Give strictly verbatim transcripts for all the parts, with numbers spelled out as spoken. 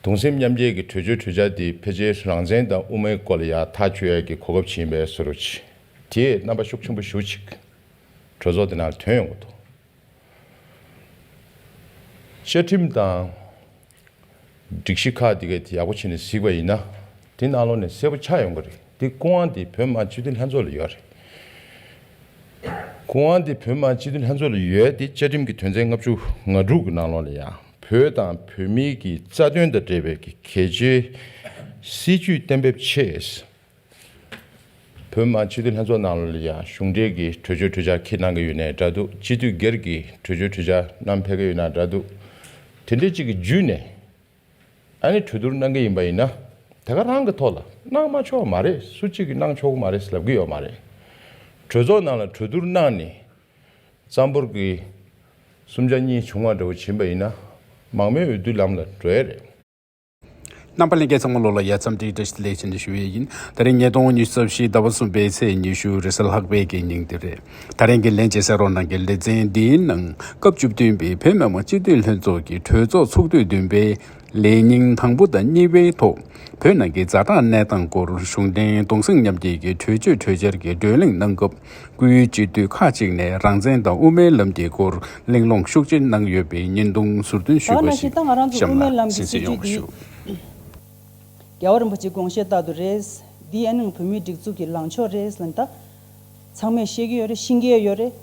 གདུང་སེམས་མཉམ་སྐྱེད་ཀྱི་གྲོས་ཆོད་གྲོས་འཆར་འདི་ཕལ་ཆེར་རང་བཙན་དང་དབུ་མའི་སྐོར་ལ་ཡང་ཐག་གཅོད་ཡས་ཀྱི་གོ་སྐབས་ཅིག་ཡིན་པའི་བཟོ་འདྲ་ཅིག་དེས་རྣམ་པ་ཤུགས་ཆེན་པོ་ཞེ་པོ་ཅིག་གྲོས་ཚོགས་འདི་ནང་ཐོན་ཡོང་གི་འདུག་བཅའ་ཁྲིམས་དང་སྒྲིག་གཞི་ཁག་འདི་གས་དེ་ཡག་པོ་བྱས་ནས་གཟིགས་པ་ཡིན་ན། དེ་ནང་ལོགས་ནས་གསལ་པོ་ཆགས་ཡོང་གི་རེད། དེ་སྐུ་དབང་དེ་བོད་མི་མང་སྤྱི་འཐུས་ལྷན་ཚོགས་ལ་ཡོད་རེད། སྐུ་དབང་དེ་བོད་མི་མང་སྤྱི་འཐུས་ལྷན་ཚོགས་ལ་ཡོད་དེ། བཅའ་ཁྲིམས་ཀྱི་དོན་ཚན་ལྔ་བཅུ་ང་དྲུག་གི་ནང་ལོགས་ལ་ཡང་བོད་དང་བོད་མིའི་གི་རྩ་དོན་དང་འབྲེལ་བའི་གི་གལ་ཆེའི་སྲིད་ཇུས་གཏན་འབེབས་ཆེད། བོད་མི་མང་སྤྱི་འཐུས་ལྷན་ཚོགས་ནང་ལ་ཡང་གཞུང་འབྲེལ་གྱི་གྲོས་ཆོད་གྲོས་འཆར་ཁྱེར་གནང་གི་ཡོད་ནའི་འདྲ་འདུག་སྤྱི་འཐུས་སྒེར་གྱི་གྲོས་ཆོད་གྲོས་འཆར་བསྣམས་ཕེབས་ཀྱི་ཡོད་ནའི་འདྲ་འདུག་དེ་འདྲའི་གཅིག་གི་བརྒྱུད་ནས་ཨ་ནི་གྲོས་བསྡུར་གནང་གི་ཡིན་པ་ཡིན་ན། དེ་ག་རང་གི་ཐོག་ལ་གནང་མ་ཆོག་མ་རེད། སུ་གཅིག་གིས་གནང་ཆོག་གི་མ་རེད་ལབ་ཀྱི་ཡོད་མ་རེད། གྲོས་ཚོགས་ནང་ལ་གྲོས་བསྡུར་གནང་ནས་རྩ་འབོར་གྱི་གསུམ་ཆ་གཉིས་བྱུང་བ་འདྲ་བོ་ཕྱིན་པ་ཡིན་ན། མང་མོས་འོས་བསྡུ་ལམ་ལ་འགྲོ་ཡ་རེད། རྣམ་པ་ལྷན་རྒྱས་ཚང་མ་ལོ་ལ་ཡ་འཚམས་འདྲི་བཀྲ་ཤིས་བདེ་ལེགས་ཞུ་ཡས་ཡིན། ད་རིང་ཉིས་སྟོང་ཉི་ཤུ་རྩ་བཞི་ཟླ་བ་གསུམ་པའི་ཚེས་ཉི་ཤུ་རེས་གཟའ་ལྷག་པའི་གི་ཉིན་དེ་རེད། ད་རིང་གི་ལན་གཅིག་གསན་རོགས་གནང་གི། ལེ་ཚན་འདིའི་ནང་སྐབས་བཅུ་བདུན་པའི་བོད་མི་མང་སྤྱི་འཐུས་ལྷན་ཚོགས་ཀྱི་གྲོས་ཚོགས་ཚོགས་དུས་བདུན་པའི་ལས་ཉིན་དང་པོ་དང་གཉིས་པའི་ཐོག་བོད་ནང་གི་ཛ་དྲག་གནས་སྟངས་སྐོར་གཞུང་འབྲེལ་གདུང་སེམས་མཉམ་སྐྱེད་ཀྱི་གྲོས་ཆོད་གྲོས་འཆར་གྱི་བགྲོ་གླེང་གནང་སྐབས། སྐུའི་སྤྱི་འཐུས་ཁག་ཅིག་ནས་རང་བཙན་དང་དབུ་མའི་ལམ་གྱི་སྐོར་གླེང་སློང་ཤུགས་ཆེ་གནང་ཡོད་པའི་བརྙན་ཐུང་ཟུར་འདོན་ཞུས་པ་ཞིག་གཤམ་ལ་གཟིགས་གཟིགས་ཡོང་བ་ཞུ། རྒྱལ་བ་རིན་པོ་ཆེའི་དགོངས་བཞེད་ལྟར་དུ་རེད། འདི་ཨ་ནི་བོད་མིའི་སྒྲིག་འཛུགས་ཀྱི་ལངས་ཕྱོགས་རེད་ལབ་ད། ཚང་མས་ཤེས་ཀྱི་ཡོད་རེད། ཤེས་ཀྱི་ཡོད་རེད།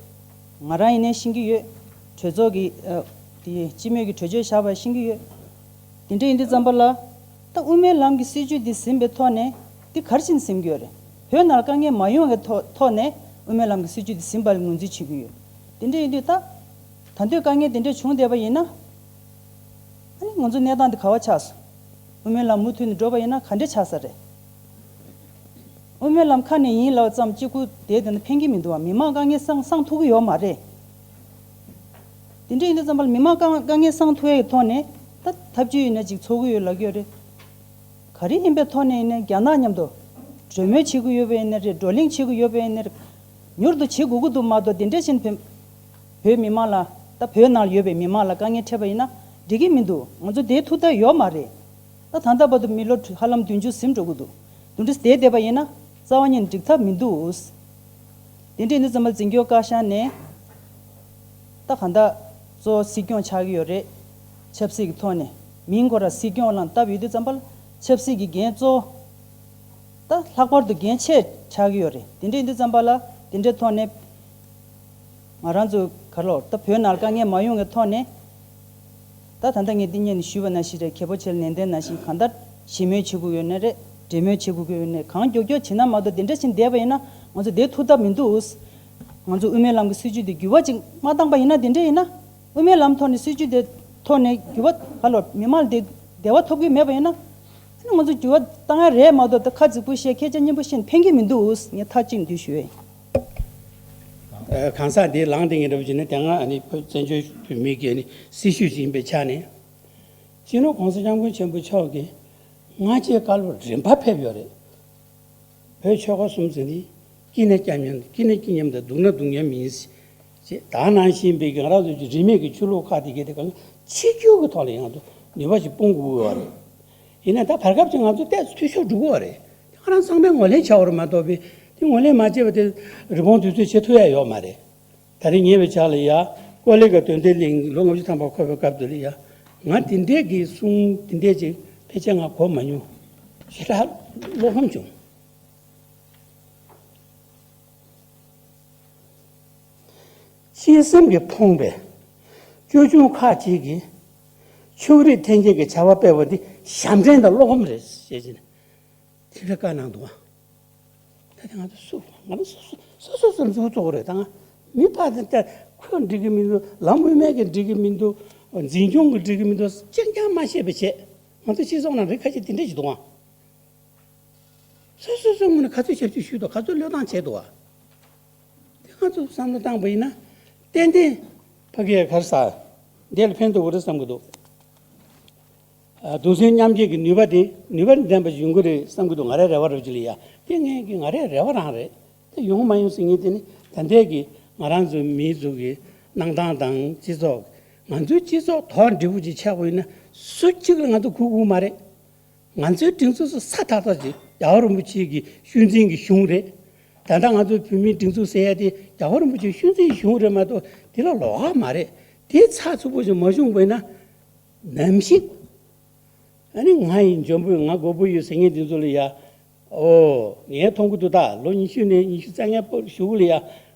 ང་རང་ཡིན་ནའི་ཤེས་ཀྱི་ཡོད། གྲོས་ཚོགས་ཀྱི་ཨ། དེ་སྤྱི་མོས་ཀྱི་གྲོས་ཆོད་བཞག་པ་ཤེས་ཀྱི་ཡོད། དེ་འདྲ་ཡིན་དུས་ཙམ་པ་ལ། ད་དབུ་མའི་ལམ་གྱི་སྲིད་བྱུས་འདི་ཟིན་པའི་ཐོག་ནས་འདི་ག་རེ་བྱས་ནས་ཟིན་གྱི་ཡོད་རེད། བོད་ནང་ལ་དཀའ་ངལ་མ་ཡོང་བའི་ཐོག་ཐོག་ནས་དབུ་མའི་ལམ་གྱི་སྲིད་བྱུས་འདི་ཟིན་པ་ལ་ངོས་འཛིན་བྱེད་ཀྱི་ཡོད། དེ་འདྲ་ཡིན་དུས་ད། ད་དུང་དཀའ་ངལ་དེ་འདྲ་བྱུང་བསྡད་པ་ཡིན་ན། ཨ་ནི་ང་ཚོ་གནས་སྟངས་འདི་ག་པར་ཆགས་སོང་། དབུ་མའི་ལམ་མུ་མཐུད་ནས་འགྲོ་བ་ཡིན་ན་ག་འདྲ་ཆགས་ས་རེད། དབུ་མའི་ལམ་ཁ་ནས་ཡིན་ལབ་ཙམ་གཅིག་པུ་དེ་དེ་ནི་ཕན་གྱི་མི་འདུག་བ། མི་མང་དཀའ་ངལ་སང་སང་ཐུབ་ཀྱི་ཡོད་མ་རེད། དེ་འདྲ་ཡིན་དུས་ཙམ་པ་ལ་མི་མང་དཀའ་དཀའ་ངལ་སང་ཐུབ་ཡས་ཀྱི་ཐོག་ནས་ད་ཐབས་ཇུས་ཡིན་ན་ཅིག་འཚོལ་གྱི་ཡོད་ལབ་ཀྱི་ཡོད་རེད། ག་རེ་ཡིན་པའི་ཐོག་ནས་ཡིན་ན་རྒྱ་ནག་མཉམ་དུ་གྲོས་མོལ་བྱེད་ཀྱི་ཡོད་པ་ཡིན་ན་རེད། བགྲོ་གླེང་བྱེད་ཀྱི་ཡོད་པ་ཡིན་ན་རེད། མྱུར་དུ་བྱེད་དགོས་ཀྱི་འདུག་མ་གཏོགས་དེ་འདྲ་བཞིན་བོད་བོད་མི་མང་ལ་ད་བོད་ནང་ཡོད་པའི་མི་མང་ལ་དཀའ་ངལ་འཕྲད་པ་ཡིན་ན་འགྲིག་གི་མི་འདུག་ང་ཚོ་དེའི་ཐུགས་ཐག་ཡོད་མ་རེད། ད་ད་ལྟ་བར་དུ་མི་ལོ་ཧ་ལམ་བདུན་ཅུ་ཟིན་འགྲོ་གི་འདུག་དེ་འདྲ་བསྡད་བསྡད་པ་ཡིན་ན་རྩ་བ་ཉིད་ནས་འགྲིག་ཐབས་མི་འདུག་དེ་འདྲ་ཡིན་དུས་ཙམ་པ་འཛིན་སྐྱོང་བཀའ་ཤག་ནས་ད་གང་ལྟར་གཙོ་བོ་སྲིད་སྐྱོང་ཆགས་ཀྱི་ཡོད་རེད། ཆབ་སྲིད་ཀྱི་ཐོག་ནས་མིང་ཁོ་རང་སྲིད་སྐྱོང་ལ་བཏབ་ཡོད་དུས་ཙམ་པ་ལ་ཆབ་སྲིད་ཀྱི་འགན་གཙོ་བོ་ད་ལྷག་པར་དུ་འགན་ཆེ་ཆགས་ཀྱི་ཡོད་རེད། དེ་འདྲ་ཡིན་དུས་ཙམ་པ་ལ་དེ་འདྲའི་ཐོག་ནས་ང་རང་ཚོ་ག་རེ་ལབ་ད་བོད་ནང་དཀའ་ངལ་མ་ཡོང་བའི་ཐོག་ནས། ད་ད་ལྟ་ངས་འདི་སྔོན་ནས་ཞུས་པ་ནང་བཞིན་རེད། གལ་པོ་ཆེར་ནན་ཏན་ནང་བཞིན་གང་ལྟར་ཞི་མོལ་བྱེད་དགོས་ཡོད་ནའི་རེད། འབྲེལ་མོལ་བྱེད་དགོས་ཀྱི་ཡོད་ནའི་གང་མགྱོགས་མགྱོགས་བྱེད་ན་མ་གཏོགས་དེ་འདྲ་བཞིན་བསྡད་པ་ཡིན་ན་ང་ཚོ་བསྡད་ཐུབ་ཐབས་མི་འདུག་ང་ཚོ་དབུ་མའི་ལམ་གྱི་སྲིད་བྱུས་འདི་འགྱུར་བ་ཅིག་མ་བཏང་པ་ཡིན་ན་དེ་འདྲ་ཡིན་ན། དབུ་མའི་ལམ་ཐོག་ནས་སྲིད་བྱུས་དེ་ཐོག་ནས་འགྱུར་བ་ག་ལོར་མི་མང་ལ་དེ་བདེ་བ་ཐོབ་ཀྱི་མེད་པ་ཡིན་ན། ཨ་ནི་ང་ཚོ་འགྱུར་བ་བཏང་ཡ་རེད་མ་གཏོགས་ད་ཁ་རྫིག་པོ་བཤད་སྐད་ཆ་སྙན་པོ་བཤད་ནས་ཕན་གྱི་མི་འདུག་ངས་མཐའ་གཅིག་འདི་ཞུ་ཡ་ཡིན། ཨ། གང་ཟག་འདི་ལངས་དེ་ངས་འདྲ་པོ་བྱས་ན་དེ་སྔ་ཨ་ནི་བོད་བཙན་བྱོལ་བོད་མིའི་གི་ཨ་ནི་སྲིད་བྱུས་ཤིག་ཡིན་པའི་ཆ་ནས། སྤྱི་ནོར་༸གོང་ས་༸སྐྱབས་མགོན་ཆེན་པོ་མཆོག་གིས་སྔ་རྗེས་བཀའ་སློབ་རིམ་པ་ཕེབས་ཡོད་རེད། བོད་ཆོལ་ཁ་གསུམ་ཟེར་འདི་སྐྱིད་ན་སྐྱབས་མཉམ་སྐྱིད་ན་སྐྱིད་མཉམ་དང་སྡུག་ན་སྡུག་མཉམ་ཡིན་ཅེས་ད་ནང་བཞིན་པའི་གི་ང་རང་ཚོ་གི་རིས་མེད་ཀྱི་ཆོས་ལུགས་ཁག་དེ་གའི་དེ་ག་ལ་ཆིག་སྒྱུར་གྱི་ཐོག་ལ་ཡང་དུ་ནུས་པ་ཞིག་སྤུངས་དགོས་ཀྱི་ཡོད་རེད། ཡིན་ན་ད་བར་སྐབས་ཀྱི་ང་ཚོ་ཏོག་ཙམ་འཐུས་ཤོར་འགྲོ་གི་ཡོད་རེད། ང་རང་ཚང་མས་ངོས་ལེན་བྱ་བ་རེད་མ་གཏོགས་པའི་དེ་ངོས་ལེན་མ་བྱས་པ་དེ་རི་བོང་དུས་ཚོད་བྱེད་ཐུབ་ཡ་ཡོད་མ་རེད། ད་རེས་ཉེ་བའི་ཆར་ལ་ཡ་ཀོ་ལི་ག་དོན་ལྡན་གླིང་ལོ་ལྔ་བཅུ་ཐམ་པ་འཁོར་བའི་སྐབས་དུ་ལ་ཡ་ང་དེ་འདྲས་ཀྱི་གསུང་དེ་འདྲས་ཅིག་ཕལ་ཆེར་ང་གོ་མ་མྱོང་། ཞེ་དྲག་བློ་ཕམ་བྱུང་། སྤྱི་སེམས་ཀྱིས་ཕོངས་པའི་ཅོལ་ཆུང་ཁག་ཅིག་གིས་ཕྱོགས་རིས་འཐེན་འཁྱེར་གྱི་བྱ་བ་སྤེལ་བ་འདི་ཞབས་འདྲེན་དང་བློ་ཁོམ་རེད་ཅེས་བྱས་ནས་དེ་འདྲ་བཀའ་གནང་འདུག་ཨ། ད་དེ་ང་ཚོ་སུ་ང་རང་སོ་སོ་སོ་སོ་སོ་མཛུབ་བཙུགས་རེད་ད། ང་མི་ཕ་དེ་ལྟར་ཁོས་འགྲིག་གི་མི་འདུག་ལམ་དབུ་མའི་གིས་འགྲིག་གི་མི་འདུག་འཛིན་སྐྱོང་གིས་འགྲིག་གི་མི་འདུག་གཅིག་ཀྱང་མ་ཤེས་པ་བྱས་ང་ཚོ་སྤྱི་ཚོགས་ནང་རིགས་ཁ་ཤས་དེ་འདྲ་ཞིག་འདུག་ཨ། སོ་སོ་སོའི་ངོས་ནས་ག་ཚོད་ཞབས་ཞུ་ཞུས་འདུག་ག་ཚོད་བློས་བཏང་བྱས་འདུག་བ། དེ་ང་ཚོ་བསམ་བློ་བཏང་པ་ཡིན་ན། ཏན་ཏན་ཕ་གིའི་གར་ས་འདི་ལ་ཕན་ཐོགས་ཀྱི་རེད་བསམ་གྱི་འདུག་ཨ། གདུང་སེམས་མཉམ་སྐྱེད་ཀྱི་ནུས་པ་དེ་ནུས་པ་ལྡན་པ་ཞིག་ཡོང་གི་རེད་བསམ་གྱི་འདུག་ང་རའི་རེ་བ་རུ་ཅི་ལ་ཡ་དེ་ངའི་གི་ང་རའི་རེ་བ་རང་རེད། དེ་ཡོང་མ་ཡོང་ཟེར་ངེས་དེ་ནི་ད་ལྟའི་གི་ང་རང་ཚོའི་མི་ཚོ་གི་གནང་སྟངས་དང་སྤྱི་ཚོགས་ ང་ཚོའི་སྤྱི་ཚོགས་དོག་འདྲ་བོ་ཅིག་ཆགས་པ་ཡིན་ན་སུ་གཅིག་ལ་ང་ཚོ་གུས་གུས་མ་རེད། ང་ཚོའི་སྒྲིག་འཛུགས་སུ་ས་ཐག་ཐག་ཅིག་རྒྱལ་བ་རིན་པོ་ཆེ་གི་ཤུལ་འཛིན་གྱི་གཞུང་རེད། ད་ལྟ་ང་ཚོའི་བོད་མིའི་སྒྲིག་འཛུགས་ཟེར་ཡ་དེ་རྒྱལ་བ་རིན་པོ་ཆེའི་ཤུལ་འཛིན་གྱི་གཞུང་རེད་མ་གཏོགས་དེ་ལ་ལོགས་ཀ་མ་རེད། དེ་ཚགས་ཚུད་པོ་ཅིག་མ་བྱུང་བ་ཡིན་ན་ནམ་ཞིག་ཨ་ནི་ང་ཡི་འཇོན་པོས་ང་མགོ་པོ་ཡོད་ཟེར་མཁན་དེ་ཚོ་ལ་ཡ། ཨོ། ངས་མཐོང་གི་འདུག་ད་ལོ་ཉི་ཤུ་ནས་ཉི་ཤུ་རྩ་ལྔའི་བར་གཞུག་ལ་ཡ་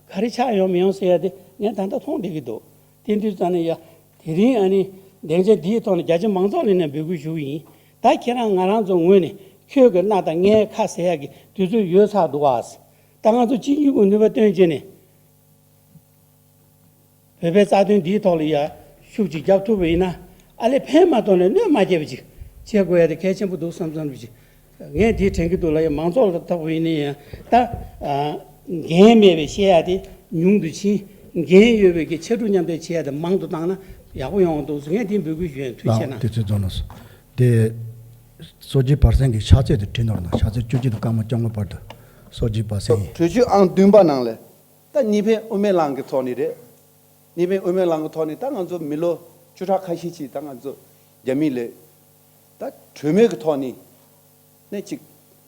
ག་རེ་ཆགས་ཡོང་མི་ཡོང་ཟེར་ཡ་དེ་ངས་ད་ལྟ་མཐོང་བསྡད་ཀྱི་འདུག་དེ་དུས་ཙམ་ནས་ཡ་དེ་རིང་ཨ་ནི་སྡིངས་ཆ་འདིའི་ཐོག་ནས་རྒྱ་ཆེ་མང་ཚོགས་ལ་ནས་འབོད་སྐུལ་ཞུ་གི་ཡིན། ད་ཁྱེད་རང་ང་རང་ཚོ་ངོས་ནས་ཁྱོད་ཀྱི་རྣ་དང་ངའི་ཁ་ཟེར་ཡ་གི་དུས་ཚོད་ཡོལ་ཚར་འདུག་ཨ། ད་ང་ཚོ་གཅིག་གྱུར་གྱི་ནུས་པ་བཏོན་བྱས་ནས། བོད་པའི་རྩ་དོན་འདིའི་ཐོག་ལ་ཡ་ཤུགས་ཅིག་རྒྱབ་ཐུབ་པ་ཡིན་ན་ཨ་ལས་ཕན་མ་ཐོགས་ནས་གནོད་མ་སྐྱེལ་བ་ཅིག་བྱེད་དགོས་ཡ་དེ་གལ་ཆེན་པོ་འདུག་བསམ་བསམ་ཅིག་ངས་དེ་དྲན་གྱི་འདུག་ལ་ཡ་མང་ཚོགས་ལ་ཐོགས་པ་ཡིན་ན་ཡང་ད་འགན་མེད་པའི་བཤད་ཡ་དེ་ཉུང་དུ་ཕྱིན། འགན་ཡོད་པའི་གི་ཕྱར་གྲུ་མཉམ་འདེགས་བྱེད་ཡ་དེ་མང་དུ་བཏང་ན་ཡག་པོ་ཡོང་བ་འདུག་ངས་དེ་འབོད་སྐུལ་ཞུ་ཡ། ཐུགས་རྗེ་ཆེ་གནང་། དེ་ཚོ་རྫོང་ནོ་སོ། དེ་སོ་བརྒྱད་བར་གསེང་གི་ཕྱག་ཚད་དུ་བྲིས་ནོར་ན་ཕྱག་ཚད་བཅུ་གཅིག་དང་སྐར་མ་བཅོ་ལྔ་བར་དུ་སོ་བརྒྱད་བར་གསེང་ཡིན། གྲོས་ཆོད་ཨང་བདུན་པ་ནང་ལས། ད་གཉིས་ཕན་དབུ་མའི་ལམ་གྱི་ཐོག་ནས་རེད། གཉིས་ཕན་དབུ་མའི་ལམ་གྱི་ཐོག་ནས་ད་ང་ཚོ་མི་ལོ་བཅུ་ཕྲག་ཁ་ཤས་ཅིག་ད་ང་ཚོ་རྒྱ་མི་ལ་ད་གྲོས་མོལ་གྱི་ཐོག་ནས་ནས་ཅིག་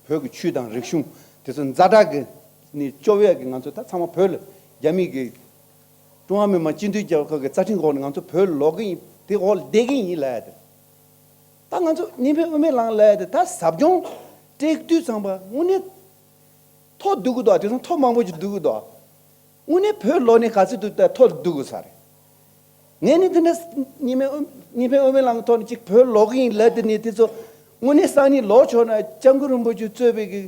བོད་ཀྱི་ཆོས་དང་རིག་གཞུང་དེ་ཚོ་ཛ་དྲག་གི་ནས་སྐྱོབ་ཡས་ཀྱི་ང་ཚོ་ད་ཚང་མ་བོད་ལ་རྒྱ་མི་གི་ཀྲུང་ཧྭ་མི་དམངས་སྤྱི་མཐུན་རྒྱལ་ཁབ་ཀྱི་རྩ་ཁྲིམས་འོག་ནས་ང་ཚོ་བོད་ལ་ལོག་གི་ཡིན། དེ་འོག་ལ་བསྡད་ཀྱི་ཡིན་ལབ་ཡ་དེ། ད་ང་ཚོ་གཉིས་ཕན་དབུ་མའི་ལམ་ལབ་ཡ་དེ་ད་ཟབ་སྦྱོང་སྤྲད་དུས་ཙམ་པ་དངོས་གནས། ཐོ་བསྡུ་གི་འདུག་དེང་སང་ཐོ་མང་པོ་ཅིག་བསྡུ་གི་འདུག་དངོས་གནས་བོད་ལོག་ནས་ག་ཚོད་འདུག་ད་ཐོ་བསྡུ་དགོས་ས་རེད། ངས་ནི་དེ་འདྲ་གཉིས་ཕན་དབུ་གཉིས་ཕན་དབུ་མའི་ལམ་གྱི་ཐོག་ནས་ཅིག་བོད་ལོག་གི་ཡིན་ལབ་དེ་ནི་དེ་ཚོ་དངོས་གནས་སང་ཉིན་ལོག་ཆོག་ན་སྐྱབས་མགོན་རིན་པོ་ཆེ་གཙོས་པའི་གི་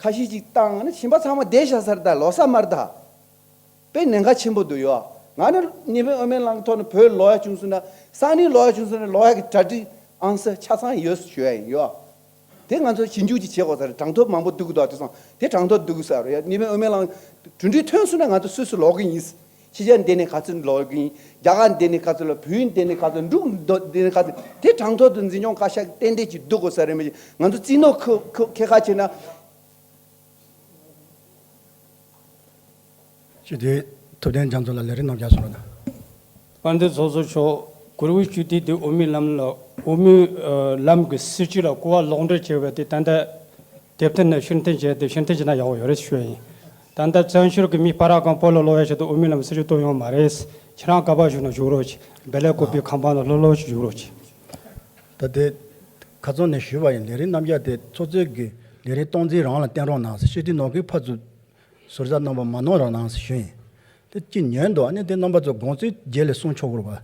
ཁ་ཤས་ཅིག་བཏང་ནི་གཞན་པ་ཚང་མ་བསྡད་བཞག་ས་རེད། ད་ལོག་ས་མ་རེད་ད། དཔེ་ཉེན་ཁ་ཆེན་པོ་འདུག་ཡོ། ང་ནི་གཉིས་ཕན་དབུ་མའི་ལམ་གྱི་ཐོག་ནས་བོད་ལོག་ཡ་བྱུང་སོང་ན་སང་ཉིན་ལོག་ཡ་བྱུང་སོང་ན་ལོག་ཡ་གི་གྲ་སྒྲིག་ཨང་ས་ཆ་ཚང་ཡོད་ཞུ་ཡ་ཡིན་ཡོ། དེ་ང་ཚོ་ཞིབ་འཇུག་ཅིག་བྱེད་དགོས་ས་རེད། གྲངས་ཐོ་མང་པོ་བསྡུ་གི་འདུག་དེ་སང་དེ་གྲངས་ཐོ་བསྡུ་གི་ས་རེད། ཡ་གཉིས་ཕན་དབུ་མའི་ལམ་གྲུབ་འབྲས་ཐོན་སོང་ན་ང་ཚོ་སུད་སི་ལོག་གི་ཡིན། ཕྱི་རྒྱལ་འདི་ནས་ག་ཚོད་ལོག་གི་ཡིན། རྒྱ་གར་འདི་ནས་ག་ཚོད་ལོག་བོད་ཡིན་འདི་ནས་ག་ཚོད་འབྲུག་འདི་ནས་ག་ཚོད་དེ་གྲངས་ཐོ་དང་འཛིན་སྐྱོང་བཀའ་ཤག་གི་ཏན་ཏན་ཅིག་བསྡུ་དགོས་ས་རེད། མི་ང་ཚོ་རྩིས་ནོར་ཁ་ཁ་ཁ་ཁ་བྱས་ན། ཞུ་དེ་ཐུབ་བསྟན་རྒྱ་མཚོ་ལ་ལས་རིམ་རྣམ་གཞག་གསུང་རོགས་གནང་། དཔལ་ལྡན་ཚོགས་གཙོ་མཆོག་གུ་རུའི་ཞུ་དེ་དེ་དབུ་མའི་ལམ་ལ་དབུ་མའི་ལམ་གྱི་སྲིད་བྱུས་ལ་གོ་བ་ལོག་འགྲེལ་བྱས་པ་དེ་ད་ལྟ་དེབ་ཐེར་ནས་ཕྱིར་འཐེན་བྱས་ཏེ་ཕྱིར་འཐེན་བྱས་ན་ཡག་པོ་ཡོད་རེད་ཞུ་ཡ་ཡིན། ད་ལྟ་བཙན་བྱོལ་གྱི་མི་སྤར་ཁང་སྤོ་ལོ་ལོག་ཡ་ཆེད་དུ་དབུ་མའི་ལམ་སྲིད་བྱུས་གཏོང་ཡོང་མ་རེད། ཁྱེད་རང་ག་པར་བཞུགས་ན་བཞུགས་རོགས་གྱིས། བེ་ལེ་ཀོ་པི་ཁང་པ་ནང་ལྷོད་ལྷོད་ཅིག་བཞུགས་རོགས་གྱིས། ད་དེ་ཁ་ཚོན་ནས་ཞུས་པ་ཡིན། ལས་རིམ་རྣམ་གཞག་དེ་ཚོགས་གཙོས་ཀྱི་ལས་རིམ་སྟངས་འཛིན་རང་ལ་བསྟན་རོགས་གནང་ཟེར། ཞུ་དེ་ནོར་གི་ཕར་ཚུར་ཟུར་ཟ་རྣམ་པ་མ་གནང་རོགས་གནང་ཟེར་ཞུས་ཡིན། དེ་ཅི་ཉན་འདུག་ཨ་ནི་དེ་རྣམ་པ་ཚོ་དགོངས་ཚུལ་རྗེས་ལ་གསུང་ཆོག་གི་རེད་པ།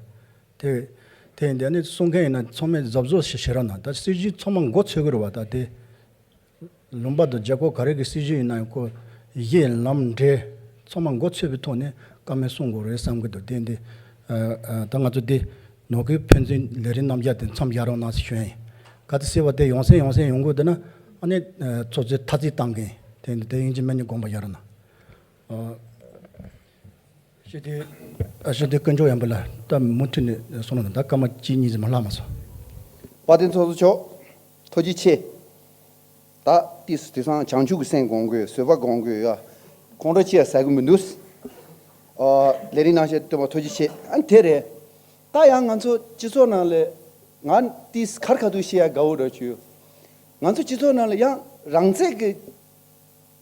དེ་དེ་ཡིན་དེ་ཨ་ནི་གསུང་མཁན་ཡིན་ན་ཚང་མས་གཟབ་གཟབ་ཞིག་བྱེད་རོགས་གནང་། ད་སྲིད་བྱུས་ཚང་མ་མགོ་ཚོས་གི་རེད་པ། ད་དེ་ལུང་པ་དང་རྒྱལ་ཁབ་ག་རེ་གི་སྲིད་བྱུས་ཡིན་ན་ཡང་ཁོ་གཞི་ལམ་འབྲས་ཚང་མ་མགོ་ཚོས་པའི་ཐོག་ནས་བཀའ་མོལ་གསུང་དགོས་རེད་བསམ་གི་འདུག་དེ་འདི་ཨ་ཨ་ད་ང་ཚོ་འདི་ནོར་གི་ཕན་ཚུན་ལས་རིམ་རྣམ་གཞག་དེ་མཚམས་བཞག་རོགས་གནང་ཟེར་ཞུ་ཡ་ཡིན། ག་དེ་ཟེར་བ་དེ་ཡོང་སེམས་ཡོང་སེམས་ཡོང་དགོས་འདུག་ན་ཨ་ནི་ཚོགས་གཙོས་ཐ་ཚིག་བཏང་མཁན་དེ་འདི་དེ་ཡིན་གཅིག་མིན་གཉིས་དགོངས་པ་བཞག་རོགས་གནང་། ཞུ་དེ་ཨ་ཞུ་དེ་དཀོན་མཆོག་ཡོན་པོ་ལ་ད་མུ་མཐུད་ནས་གསུང་རོགས་གནང་། ད་སྐར་མ་གཅིག་གཉིས་ཙམ་མ་ལྷག་མ་སོང་། དཔལ་ལྡན་ཚོགས་གཙོ་མཆོག་ཐུགས་རྗེ་ཆེ། ད་ཏིས་དེང་སང་བྱང་ཆུབ་ཀྱི་སེམས་སྒོམ་དགོས། བཟོད་པ་སྒོམ་དགོས་ཡ། ཁོང་ཁྲོ་ཆེ་ཡ་ཟ་གི་མི་འདུག་ཨ་ལས་རིམ་གནང་བཞིན་བསྟུན་པ་ཐུགས་རྗེ་ཆེ། ཨ་དེ་རེད། ད་ཡང་ང་ཚོ་སྤྱི་ཚོགས་ནང་ལ་ང་ཏིས་གར་ཁ་ཐུག་བཤད་ཡ་དགའ་བོ་ར་བྱུང་། ང་ཚོ་སྤྱི་ཚོགས་ནང་ལ་ཡང་རང་བཙན་གྱི་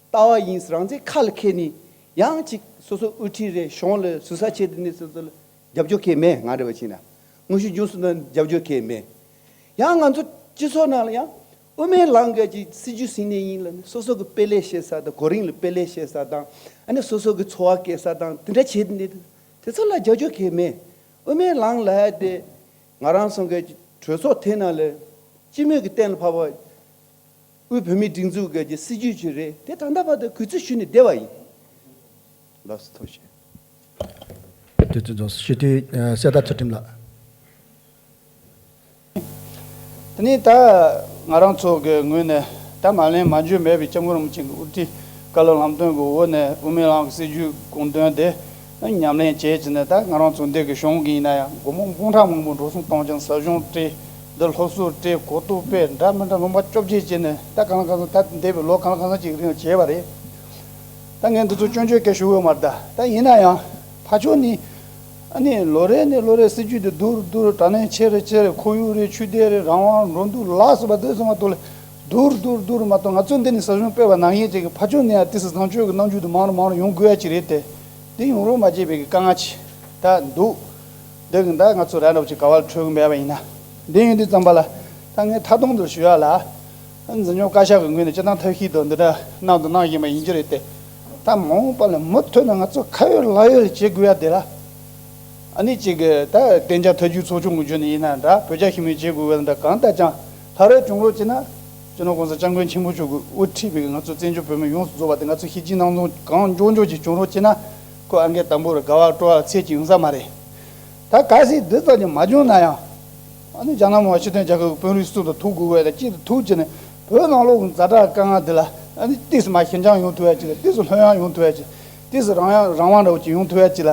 ལྟ་བ་ཡིན། རང་བཙན་ཁ་ལ་འཁྱེར་ནས་ཡང་ཅིག་སོ་སོ་དབུ་ཁྲིད་རེད། གཞུང་ལ་ཟུར་ཟ་བྱེད་དེ་ནས་སོ་སོ་ལ་རྒྱབ་སྐྱོར་གང་ཡང་མེད། ང་འདྲ་བ་བྱས་ན་དངོས་ཤུགས་བྱུང་སོང་ན་རྒྱབ་སྐྱོར་གང་ཡང་མེད། ཡང་ང་ཚོ་སྤྱི་ཚོགས་ནང་ལ་ཡང་དབུ་མའི་ལམ་གྱི་ཅིག་སྲིད་བྱུས་ཟིན་ནས་ཡིན་ལ་ནི་སོ་སོ་གི་དཔེ་ལེགས་བཤད་ས་དང་གོ་རིམ་ལ་དཔེ་ལེགས་བཤད་ས་དང་ཨ་ནི་སོ་སོ་གི་འཚོ་བ་སྐྱེལ་ས་དང་དེ་འདྲ་བྱེད་དེ་ནས་དེ་ཚོ་ལ་རྒྱབ་སྐྱོར་གང་ཡང་མེད། དབུ་མའི་ལམ་ལབ་ཡ་དེ་ང་རང་ཚོ་གི་གྲོས་ཚོགས་དེ་ནང་ལ་སྤྱི་མོས་ཀྱི་གཏན་ལ་ཕབ་པ། དབུས་བོད་མིའི་སྒྲིག་འཛུགས་ཀྱི་སྲིད་བྱུས་ཅིག་རེད། དེ་ད་ལྟ་བར་དུ་གུས་བརྩི་ཞུས་ནས་བསྡད་པ་ཡིན། ལགས་སོ། ཐུགས་རྗེ་ཆེ། དུས་ཚོད་རྫོགས་སོང་། སྤྱི་འཐུས་ཨ་གསེར་རྟ་ཚུལ་ཁྲིམས་ལགས། དེ་ནས་ད་ང་རང་ཚོ་གི་ངོས་ནས་ད་མ་ལན་མ་འཇོན་མེད་པའི་སྐྱབས་མགོན་རིན་པོ་ཆེ་གི་དབུ་ཁྲིད་བཀའ་སློབ་ལམ་སྟོན་གྱི་འོག་ནས་དབུ་མའི་ལམ་གྱི་སྲིད་བྱུས་དགོངས་དོན་དེ་ཉམས་ལེན་བྱས་ཀྱི་ནས། ད་ང་རང་ཚོ་འདི་གི་གཞུང་གི་ཡིན་ན་ཡང་སྒོར་མོ་འབུམ་ཕྲག་མང་པོ་འགྲོ་སོང་གཏོང་ཀྱང་ཟབ་སྦྱོང་སྤྲད། འདི་སློབ་གསོ་སྤྲད། གོ་རྟོགས་སྤེལ། འདྲ་མི་འདྲ་ལུང་པ་བཅོ་བརྒྱད་བྱས་ནས་ད་གང་ལ་གང་འཚམ་ད་འདས་པའི་ལོ་གང་ལ་གང་འཚམ་ཅིག་རིང་ལ་བྱས་པ་རེད། ད་ངས་འདི་ཚོ་སྐྱོན་བརྗོད་སྐད་ཞུ་འོས་མ་རེད། ད་ད་ཡིན་ན་ཡང་ཕར་ཕྱོགས་ནས་ ཨ་ནི་ལོ་རེ་ནས་ལོ་རེ་སྲིད་ཇུས་དེ་བསྡུར་བསྡུར། དྲ་གནོན་ཆེ་རུ་ཆེ་རུ། ཁོར་ཡུག་རེད། ཆོས་དད་རེད། རང་དབང་འགྲོ་འདུག་ལ་སོགས་པ་དེ་ཚང་མ་ཐོག་ལ་བསྡུར་བསྡུར་བསྡུར་མ་གཏོགས། ང་ཚོ་འདི་ནས་ཟབ་སྦྱོང་སྤེལ་བ་ནང་བཞིན་ཅིག་གི་ཕར་ཕྱོགས་ནས་ཡང་ཏོག་ཙམ་བཟང་སྤྱོད་ཀྱི་རྣམ་འགྱུར་དེ་མང་རུ་མང་རུ་ཡོང་དགོས་ཡ་ཅིག་རེད་དེ། འདི་ཡོང་རོགས་མ་བྱས་པའི་གི་དཀའ་ངལ་ཅིག་ད་འདུག་འདི་གི་ད་ང་ཚོ་ར་འདྲ་བོ་ཅིག་ག་བ་ལ་འཕྲོད་གི་མེད་པ་ཡིན་ན། འདི་ཡོང་དུས་ཙམ་པ་ལ་ད་ངས་མཐའ་སྟོང་དུ་ཞུ་ཡ་ལ། འཛིན་སྐྱོང་བཀའ་ཤག་གི་ངོས་ནས་སྤྱིར་བཏང་ཐབས་ཤེས་དང་འདི་འདྲ་གནང་དང་གནང་བཞིན་པ་ཡིན་གྱི་རེད་དེ། ད་མ་འོངས་པ་ལ་མུ་མཐུད་ནས་ང་ཚོ་ཁ་ཡོད་ལག་ཡོད་ལ་བྱེད་དགོས་ཡ་དེ་ལ། ཨ་ནི་གཅིག་གི་ད་གཏན་འཇགས་ཐབས་ཇུས་ཚོགས་ཆུང་གི་ངོས་ནས་ཡིན་ན་འདྲ། བོད་རྒྱ་ཞི་མོལ་བྱེད་དགོས་པ་འདྲ། གང་ལྟར་ཀྱང་ལྷག་རོགས་བྱུང་རོགས་བྱས་ན། སྤྱི་ནོར་༸གོང་ས་༸སྐྱབས་མགོན་ཆེན་པོ་མཆོག་གིས་དབུ་ཁྲིད་པའི་ང་ཚོ་བཙན་བྱོལ་བོད་མི་ཡོངས་སུ་རྫོགས་པ་དེ་ང་ཚོ་ཤེས་ཀྱི་ནང་དོན་གང་མགྱོགས་མགྱོགས་ཀྱིས་བྱུང་རོགས་བྱས་ན། ཁོ་ཨ་འགན་དང་པོ་རེད། དགའ་བ་སྤྲོ་བ་ཚད་ཀྱི་ཡོང་ས་མ་རེད། ད་གལ་སྲིད་འདི་ཙམ་གྱིས་མ་བྱུང་ན་ཡང་། ཨ་ནི་རྒྱ་ནག་མི་དབང་སྤྱི་མཐུན་རྒྱལ་ཁབ་ཀྱི་དཔོན་རིགས་སུ་ཐུག་དགོས་པ་དང་གཅིག་ཏུ་ཐུག་བྱས་ནས། བོད་ནང་ལོགས་ཀྱི་ཛ་དྲག་དཀའ་ངལ་འདི་ལ་ཨ་ནི་ཏོག་ཙམ་མར་ཞི་འཇམ་ཡོང་ཐུབ་ཡ་ཅིག་ལ། ཏོག་ཙམ་ལྷོད་ཡངས་ཡོང་ཐུབ་ཡ་ཅིག་ཏོག་ཙམ་རང་ཡང་རང་དབང་འདྲ་བོ་ཅིག་ཡོང་ཐུབ་ཡ་ཅིག་ལ།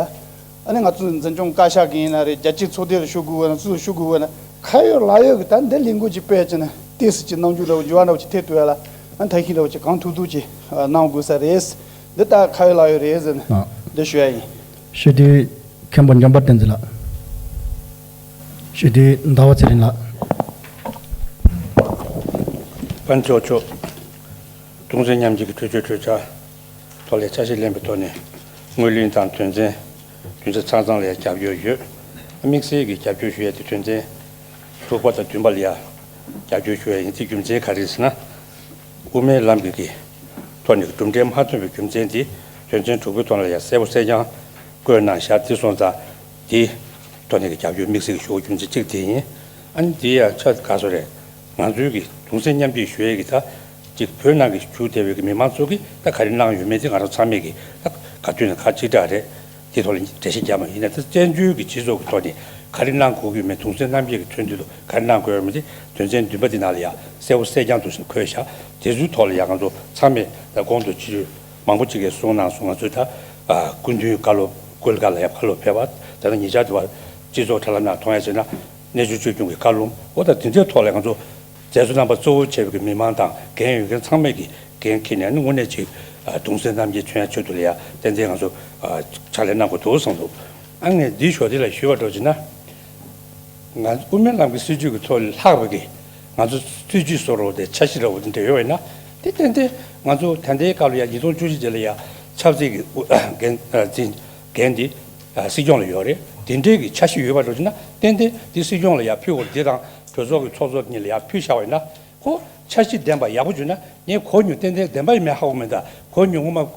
ཨ་ནི་ང་ཚོ་འཛིན་སྐྱོང་བཀའ་ཤག་གི་ཡིན་ན་རེད། རྒྱལ་སྤྱིའི་ཚོགས་སྡེ་ལ་ཞུ་དགོས་པ་ན། སུ་ལ་ཞུ་དགོས་པ་ན། ཁ་ཡོད་ལག་ཡོད་ཀྱི་ད་འདི་ལས་འགུལ་ཅིག་སྤེལ་བྱས་ནས་ཏོག་ཙམ་ཅིག་རྣམ་འགྱུར་འདྲ་བོ་འགྱུར་བ་འདྲ་བོ་ཅིག་ཐེབས་ཐུབ་ཡ་ལ། ཨ་ཐབས་ཤེས་འདྲ་བོ་ཅིག་གང་ཐུབ་ཐུབ་ཅིག་གནང་དགོས་ས་རེད། འདི་ད་ཁ་ཡོད་ལག་ཡོད་རེད་ཟེར་ནས་ཨ་འདི་ཞུ་ཡ་ཡིན། ཞུ་དེ། མཁན་པོ་འཇམ་དཔལ་བསྟན་འཛིན་ལགས། ཞུ་དེ་ཟླ་བ་ཚེ་རིང་ལགས། དཔལ་འབྱོར་ཕྱོགས། གདུང་སེམས་མཉམ་སྐྱེད་ཀྱི་གྲོས་ཆོད་གྲོས་འཆར་ཐོག་ལ་འཆར་གཞི་ལེན་པའི་ཐོག་ནས། སྔོན་གླེང་དང་དོན་ཚན་རྒྱུ་མཚན་ཚང་ཚང་ལ་ཡང་རྒྱབ་སྐྱོར་ཡོད། དམིགས་བསལ་གྱི་རྒྱབ་སྐྱོར་ཞུ་ཡ་དེ་དོན་ཚན་དྲུག་པ་དང་བདུན་པ་ལ་ཡང་རྒྱབ་སྐྱོར་ཞུ་ཡ་ཡིན། དེ་རྒྱུ་མཚན་ག་རེ་རེད་ཟེར་ན། དབུ་མའི་ལམ་གྱི་གི་ཐོག་ནས་གྲུབ་འབྲས་མ་ཐོན་པའི་རྒྱུ་མཚན་དེ་དོན་ཚན་དྲུག་པའི་ཐོག་ལ་ཡང་གསལ་པོ་གསལ་རྐྱང་བཀོད་གནང་བཞག་དེ་སོང་ཙང་དེ་ཐོག་ནས་ཀྱི་རྒྱབ་སྐྱོར་དམིགས་བསལ་གྱི་ཞུ་དགོས་རྒྱུ་མཚན་གཅིག་དེ་ཡིན། ཨ་ནི་དེ་ཡང་ཆ་ག་ཚོད་རེད། ང་ཚོའི་གི་གདུང་སེམས་མཉམ་སྐྱེད་ཞུ་ཡས་ཀྱི་ད་ཅིག་བོད་ནང་གི་བཞུགས་བསྡད་པའི་གི་མི་མང་ཚོ་གིས་ད་ག་རེ་གནང་ཡོད་མེད་དེ་ང་རང་ཚང་མས་གི་ད་ག་དུས་ནས་ཁ་གཅིག་གྲགས་རེད། དེ་ཐོག་ལ་འགྲེལ་བཤད་རྒྱབ་པ་ཡིན་ན། ད་བཙན་བྱོལ་གྱི་སྤྱི་ཚོགས་ཀྱི་ཐོག་ནས་ག་རེ་གནང་དགོས་ཀྱི་ཡོད་མེད། གདུང་སེམས་མཉམ་སྐྱེད་ཀྱི་མཚོན་དོན་དུ་ག་རེ་གནང་དགོས་ཡོད་མེད་དེ་དོན་ཚན་བདུན་པ་དེ་ནང་ལ་ཡང་གསལ་པོ་གསལ་རྐྱང་དུ་འཁོད་བཞག་དེ་ཚོའི་ཐོག་ལ་ཡང་ང་ཚོ་ཚང་མས་ད་གོང་དུ་སྤྱི་འཐུས་མང་པོ་ཅིག་གིས་གསུངས་གནང་སོང་། ང་ཚོས་ད་ཨ་སྐུ་མདུན་བཀའ་སློབ་སྐུ་ལ་བཀའ་ལ་ཡང་བཀའ་སློབ་ཕེབས་པ། ད་ལྟ་ཉེ་ཆར་དུ་བ་སྤྱི་ཚོགས་དྲ་ལམ་ནང་མཐོང་ཡ་བྱས་ན་གནས་ཆུང་ཆོས་སྐྱོང་གི་བཀའ་སློབ། འོ་ད་དེ་འདྲའི་ཐོག་ལ་ང་ཚོ་མཛད་གཙོ་རྣམ་པ་གཙོ་བོ་བྱས་པའི་མི་མང་དང་འགན་ཡོད་མཁན་ཚང་མས་ཀྱི་འགན་འཁྱེར་ནས་ནི་དངོས་གནས་ཅིག་ཨ་གདུང་སེམས་མཉམ་སྐྱེད་མཚོན་ཡ་ཆེད་དུ་ལ་ཡ་ཏན་ཏན་ང་ཚོ་ཨ་ཕྱག་ལས་གནང་དགོས་འདུག་བསམ་འདུག་ཨ་ངས་འདི་ཞོར་དེ་ལ་ཞུས་པ་འདྲ་བྱས་ན། ང་ཚོ་དབུ་མའི་ལམ་གྱི་སྲིད་བྱུས་ཀྱི་ཐོག་ལ་ལྷག་པའི་གི་ང་ཚོ་སྲིད་བྱུས་བཟོ་འདྲ་བོ་དེ། འཆར་གཞི་འདྲ་བོ་དེ་འདྲ་ཡོད་པ་ཡིན་ན། དེ་ཏན་ཏན་ང་ཚོ་ད་ལྟའི་སྐབས་ལ་ཡ་ཉིས་སྟོང་བཅུ་བཞི་དེ་ལ་ཡ་ཆབ་སྲིད་ཀྱི་འགན་འཛིན་འགན་དེ་སྲིད་སྐྱོང་ལ་ཡོད་རེད། དེ་འདྲའི་གི་འཆར་གཞི་ཡོད་པ་འདྲ་བྱས་ན་ཏན་ཏན་དེ་སྲིད་སྐྱོང་ལ་ཡ་ཕུལ་དགོས། དེ་དང་གྲོས་ཚོགས་ཀྱི་ཚོགས་གཙོ་གཉིས་ལ་ཡ་ཕུལ་བཞག་པ་ཡིན་ན། ཁོ་འཆར་གཞི་ལྡན་པ་ཡག་པོ་བྱུང་ན། ངས་གོ་མྱོང་ཏན་ཏན་བདེན་པ་ཡིན་མིན་ཧ་གོ་མེད། ད་གོ་མྱོང་ངོ་མ་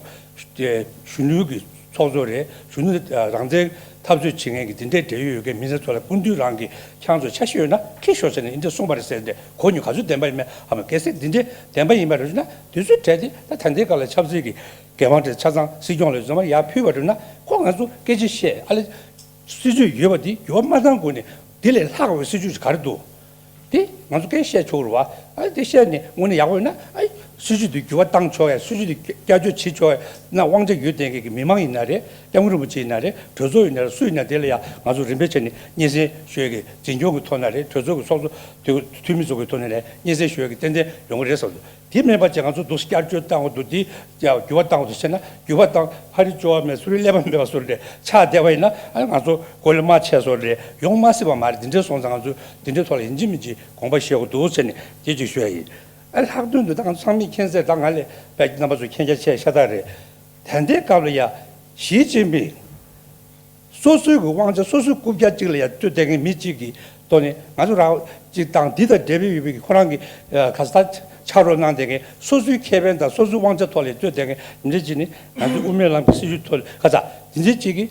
དེ་གཞོན་ནུའི་གི་ཚོགས་གཙོ་རེད། གཞོན་ནུ་རང་བཙན་འཐབ་རྩོད་བྱེད་མཁན་གྱི་དེ་འདྲའི་འབྲེལ་ཡོད་ཡོད་མཁན་མི་སྣ་ཚོ་ལ་སྐུ་མདུན་རང་གིས་ཁྱེད་རང་ཚོ་འཆར་གཞི་ཡོད་ན་འཁྱེར་ཤོག་ཟེར་ནས་འདི་འདྲ་གསུངས་པ་རེད་ཟེར་ཏེ། གོ་མྱོང་ག་ཚོད་བདེན་པ་ཡིན་མིན་ཧ་མ་གོ། གལ་སྲིད་འདི་འདྲའི་བདེན་པ་ཡིན་པ་རེད་ན། དུས་ཚོད་སྤྲད་དེ་ད་ད་ལྟའི་སྐབས་ལ་ཆབ་སྲིད་ཀྱི་འགན་དབང་དེ་ཆ་ཚང་སྲིད་སྐྱོང་ལ་ཚང་མ་ཡར་ཕུལ་བ་རེད་ན། ཁོ་ང་ཚོ་སྐད་ཆ་བཤད། ཨ་ལས་སྲིད་ཇུས་ཡོད་པ་འདི་འགྱུར་བ་མ་བཏང་གོང་ནས་འདི་ལས་ལྷག་པའི་སྲིད་ཇུས་ཅིག་ག་རེ་འདུག་དེ་ང་ཚོ་སྐད་བཤད་ཆོག་རེད་བ། ཨ་དེ་བཤད་ནས་དངོས་གནས་ཡག་པོ་ཡོད་ན། ཨ་སྲིད་ཇུས་དེ་འགྱུར་བ་བཏང་ཆོག་ཡ། སྲིད་ཇུས་དེ་བསྐྱར་བཅོས་བྱེད་ཆོག་ཡ་ན། དབང་ཆ་ཡོད་བསྡད་མཁན་གྱི་མི་མང་ཡིན་ན་རེད། སྐྱབས་མགོན་རིན་པོ་ཆེ་ཡིན་ན་རེད། གྲོས་ཚོགས་ཡིན་ན་རེད། སུ་ཡིན་ན་དེ་ལ་ཡ་ང་ཚོ་རིམ་པས་བྱས་ནས་སྙན་སེང་ཞུ་ཡ་གི་འཛིན་སྐྱོང་གི་ཐོག་ནས་རེད། གྲོས་ཚོགས་ཀྱི་ཚོགས་གཙོ་འཐུས་མི་ཚོ་གི་ཐོག་ནས་རེད། སྙན་སེང་ཞུ་ཡ་གི་ཏན་ཏན་ཡོང་གི་རེད་བསམ་འདུག་དེ་མིན་པ་ཅིག་ང་ཚོ་འདུག་བསྐྱར་བཅོས་བཏང་དགོས་འདུག་དེ་ཡང་འགྱུར་བ་བཏང་དགོས་འདུག་ཟེར་ན། འགྱུར་བ་བཏང་ཕ་རི་ཅོ་བ་མེད། སུ་རི་ཀླད་པ་མེད་པ་བཟོ་འདྲ་ཆགས་བསྡད་པ་ཡིན་ན། ཨ་ང་ཚོ་གོ་ལ་མ་ཆད་བཟོ་འདྲ་ཡོང་མ་སྲིད་པ་མ་རེད། འདི་འདྲ་སོང་ཙང་ང་ཚོ་འདི་འདྲའི་ཐོག་ལ་ཡིན་གཅིག་མིན་གཅིག་དགོངས་པ་བཞེས་དགོས་འདུག་ཟེར་ནས་དེ་གཅིག་ཞུ་ཡ་ཡིན། ཨ་ལྷག་དོན་དུ་ད་ང་ཚོ་ཚང་མས་མཁྱེན་གསལ། ད་ང་ལས་དཔེ་རྣམ་པ་ཚོ་མཁྱེན་རྒྱ་ཆེ་ཤ་སྟག་རེད། ད་ལྟའི་སྐབས་ལ་ཡ་ཞི་ཅིན་ཕིང་སོ་སོའི་གི་དབང་ཆ་སོ་སོའི་རྐུབ་བཀྱག་གཅིག་ལ་ཡ་ལྟོས་བསྡད་མཁན་མི་གཅིག་གི་ཐོག་ནས་ང་ཚོ་རང་གཅིག་དང་འདི་དང་འབྲེལ་བའི་ཡོད་པའི་གི་ཁོ་རང་གི་ཨ་ག་ས་ད་ཕྱག་རོགས་གནང་བསྡད་མཁན། སོ་སོའི་ཁེ་ཕན་དང་སོ་སོའི་དབང་ཆ་ཐོག་ལ་ལྟོས་བསྡད་མཁན་འདི་འདྲ་གཅིག་ནི་ང་ཚོའི་དབུ་མའི་ལམ་གྱི་སྲིད་བྱུས་ཐོག་ལ་ག་ས་འདི་འདྲ་གཅིག་གི་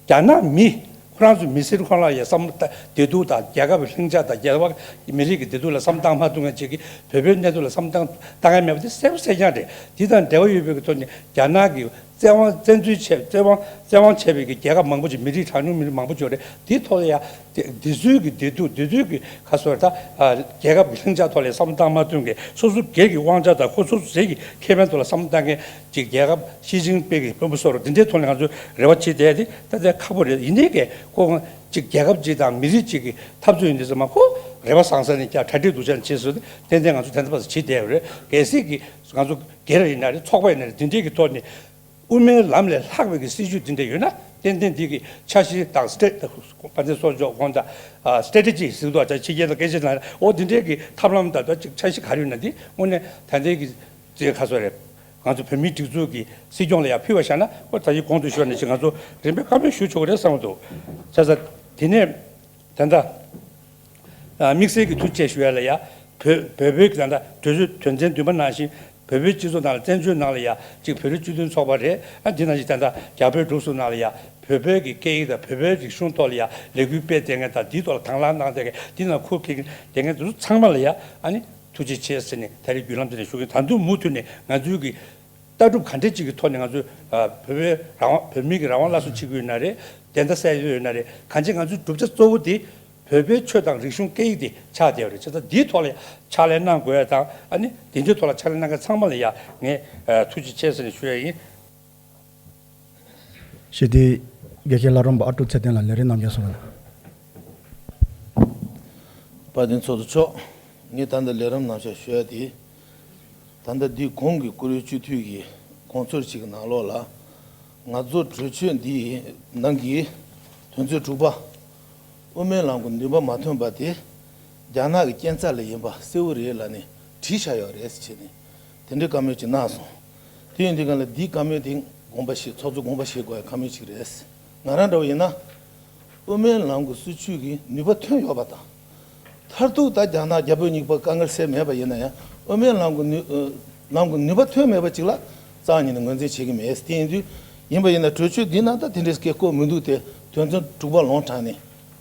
རྒྱ་ནག་མི་ཁོ་རང་ཚོ་མི་སེར་ཁོ་རང་ལ་ཡ་བསམ་བློ་བདེ་སྡུག་དང་། རྒྱལ་ཁབ་ལྷིང་འཇགས་དང་། རྒྱལ་བ་མི་རིགས་ཀྱི་བདེ་སྡུག་ལ་བསམ་བློ་བཏང་མ་ཐུབ་མཁན་ཅིག་གིས་བོད་པའི་གནས་སྟངས་ལ་བསམ་བློ་བཏང་བཏང་མཁན་མེད་པ་དེ་གསལ་པོ་གསལ་རྐྱང་རེད། དེ་དང་འབྲེལ་བ་ཡོད་པའི་གི་ཐོག་ནས་རྒྱ་ནག་གི་བཙན་དབང་བཙན་འཛུལ་བྱས། བཙན་དབང་བཙན་དབང་བྱས་པའི་གི་རྒྱལ་ཁབ་མང་པོ་ཅིག་མི་རིགས་གྲངས་ཉུང་མི་རིགས་མང་པོ་ཅིག་ཡོད་རེད། དེའི་ཐོག་ལ་ཡ་དེ་དེ་ཚོའི་གི་བདེ་སྡུག་དེ་ཚོའི་གི་ཁ་སོ་ད་ཨ་རྒྱལ་ཁབ་ཀྱི་ལྷིང་འཇགས་ཐོག་ལ་བསམ་བློ་བཏང་མ་ཐུབ་མཁན། སོ་སོ་སྒེར་གྱི་དབང་ཆ་དང་ཁོ་སོ་སོ་སྒེར་གྱི་ཁེ་ཕན་ཐོག་ལ་བསམ་བློ་བཏང་མཁན་ཅིག་རྒྱལ་ཁབ་ཞི་ཅིན་ཕིང་གི་དཔོན་པོ་སོགས་རུ་འདི་འདྲའི་ཐོག་ནས་ང་ཚོས་རེ་བ་བྱེད་བསྡད་དེ་ད་ལྟ་ཁག་པོ་རེད། ཡིན་ནའི་གི་ཁོ་ཅིག་རྒྱལ་ཁབ་ཅིག་དང་མི་རིགས་ཅིག་གི་འཐབ་རྩོད་ཡིན་དུས་ཙམ་པ་ཁོ་རེ་བ་བཟང་ས་ནས་ཀྱང་གྲ་སྒྲིག་འདུག་ཅན་བྱེད་སྲོལ་དེ་ཏན་ཏན་ང་ཚོ་ད་ལྟ་བར་དུ་བྱེད་བསྡད་ཡོད་རེད། གལ་སྲིད་ཀྱི་ང་ཚོ་སྒེར་ཡིན་ན་རེད། ཚོགས་པ་ཡིན་ན་རེད། འདི་འདྲའི་གི་ཐོག་ནས་དབུ་མའི་ལམ་ལས་ལྷག་པའི་གི་སྲིད་བྱུས་འདི་འདྲ་ཡོད་ན། ཏན་ཏན་འདི་གི་འཆར་གཞི་དང་སྟེ་དཔལ་ལྡན་ཚོགས་གཙོ་གོང་དང་སི་ཊེ་ཊི་ཇི་ཟེར་དུས་ཕྱི་རྒྱལ་དང་སྐད་ཆ་ལ་འོ་འདི་འདྲའི་གི་ཐབས་ལམ་དང་ཅིག་འཆར་གཞི་ག་རེ་ཡོད་ན་འདི་དངོས་གནས་ད་ལྟའི་གི་ཅིག་ཁ་སོ་རེད། ང་ཚོ་བོད་མིའི་སྒྲིག་འཛུགས་ཀྱི་སྲིད་སྐྱོང་ལ་ཡང་ཕུལ་བ་བཞག་ན་ཨོ་ད་ཅིག་གོང་དུ་ཞུས་ནང་བཞིན་ང་ཚོ་རིམ་པས་བཀའ་མོལ་ཞུ་ཆོག་གི་རེད་བསམ་གྱི་འདུག་བྱས་ཙང་དེ་ནས་ད་ལྟ་དམིགས་བསལ་གྱི་ཐུགས་རྗེ་ཆེ་ཞུ་ཡ་ལ་ཡ་བོད་བོད་བོད་ཀྱི་ད་ལྟ་གྲོས་ཚོགས་དོན་ཚན་བདུན་པ་ནང་བཞིན་བོད་པའི་སྤྱི་ཚོགས་ནང་ལ་བཙན་བྱོལ་ནང་ལ་ཡ་གཅིག་བོད་རིགས་སྤྱི་མཐུན་ཚོགས་པ་རེད། ཨ་འདི་ནང་བཞིན་ད་ལྟ་རྒྱ་བོད་སྒྲིག་འཛུགས་ནང་ལ་ཡ་བོད་པའི་གི་སྐད་ཡིག་དང་བོད་པའི་རིག་གཞུང་ཐོག་ལ་ཡ་ལས་འགུལ་སྤེལ་བསྡད་མཁན་དང་འདིའི་ཐོག་ལ་དང་བླངས་གནང་བསྡད་མཁན་འདི་ནང་ཁུར་འཁྱེར་མཁན་བསྡད་མཁན་དེ་ཚོ་ཚང་མ་ལ་ཡ་ཨ་ནི་ཐུགས་རྗེ་ཆེ་ཟེར་ནས་ད་རེས་བརྒྱུད་ལམ་དེ་ནས་ཞུ་གི་ཡིན། ད་དུང་མུ་མཐུད་ནས་ང་ཚོའི་གི་ལྟ་གྲུབ་ག་འདྲས་ཅིག་གི་ཐོག་ནས་ང་ཚོས་ཨ་བོད་པའི་རང་དབང་བོད་མི་གི་རང་དབང་སླར་གསོ་བྱེད་ཀྱི་ཡོད་ན་རེད། བདེན་མཐའ་གསལ་ཡོད་ན་རེད། གང་ཅི་ང་ཚོའི་བསྒྲུབ་བྱ་གཙོ་བོ་དེ་བོད་པའི་ཆོས་དང་རིག་གཞུང་སྐད་ཡིག་དེ་ཆགས་བསྡད་པ་རེད། བྱས་ཙང་འདིའི་ཐོག་ལ་ཕྱག་ལས་གནང་དགོས་ཡ་དང་ཨ་ནི་དེ་འདྲའི་ཐོག་ལ་ཕྱག་ལས་གནང་མཁན་ཚང་མ་ལ་ཡ་ངས་ཨ་ཐུགས་རྗེ་ཆེ་ཟེར་ནས་ཞུ་ཡ་ཡིན། ཞེས་ཏེ་དགེ་བཤེས་བླ་རུང་པ་ཨ་ཀྲུག་ཚེ་བརྟན་ལ་ལས་རིམ་རྣམ་བཤད་གསུང་བ། དཔལ་ལྡན་ཚོགས་གཙོ་མཆོག་ངས་ད་ལྟ་ལས་རིམ་རྣམ་བཤད་ཞུ་ཡ་དེ། ད་ལྟ་འདི་གོང་གི་བཀུར་འོས་སྤྱི་འཐུས་ཀྱི་དགོངས་ཚུལ་ཞིག་གི་ནང་ལོགས་ལ། ང་ཚོ་གྲོས་ཆོད་འདིའི་ནང་གི་དོན་ཚན་དྲུག་པ། དབུ་མའི་ལམ་གྱི་ནུས་པ་མ་ཐོན་པ་དེ་རྒྱ་ནག་གི་རྐྱེན་རྩ་ལས་ཡིན་པ་གསལ་བོ་རེད་ལབ་ནས་བྲིས་བཞག་ཡོད་རེད་ཟེར་བྱས་ནས་དེ་འདྲའི་བཀའ་མོལ་ཅིག་གནང་སོང་། དེ་ཡིན་དུས་གང་ལ་འདིའི་བཀའ་མོལ་དེ་དགོངས་པ་བཞེས་ཚོགས་གཙོ་དགོངས་པ་བཞེས་དགོས་ཡ་བཀའ་མོལ་ཅིག་རེད། ང་རང་འདྲ་བོ་ཡིན་ན། དབུ་མའི་ལམ་གྱི་སྲིད་བྱུས་ཀྱི་ནུས་པ་ཐོན་ཡོད་པ་དང་། མཐར་ཐུག་ད་རྒྱ་ནག་རྒྱ་བོད་གཉིས་པོ་དཀའ་ངལ་སེལ་མེད་པ་ཡིན་ན་ཡང་དབུ་མའི་ལམ་གྱི་ནུས་ལམ་གྱི་ནུས་པ་ཐོན་མེད་པ་ཅིག་ལ་རྩ་བ་ཉིད་ནས་ངོས་འཛིན་བྱེད་ཀྱི་མེད། དེ་ཡིན་དུས་ཡིན་པ་ཡིན་ན་གྲོས་ཆོད་འདི་ནང་ད་དེ་འདྲའི་སྐད་སྐོར་མི་འདུག་སྟེ་དོན་ཚན་དྲུག་པ་ལོང་དྲངས་ནས་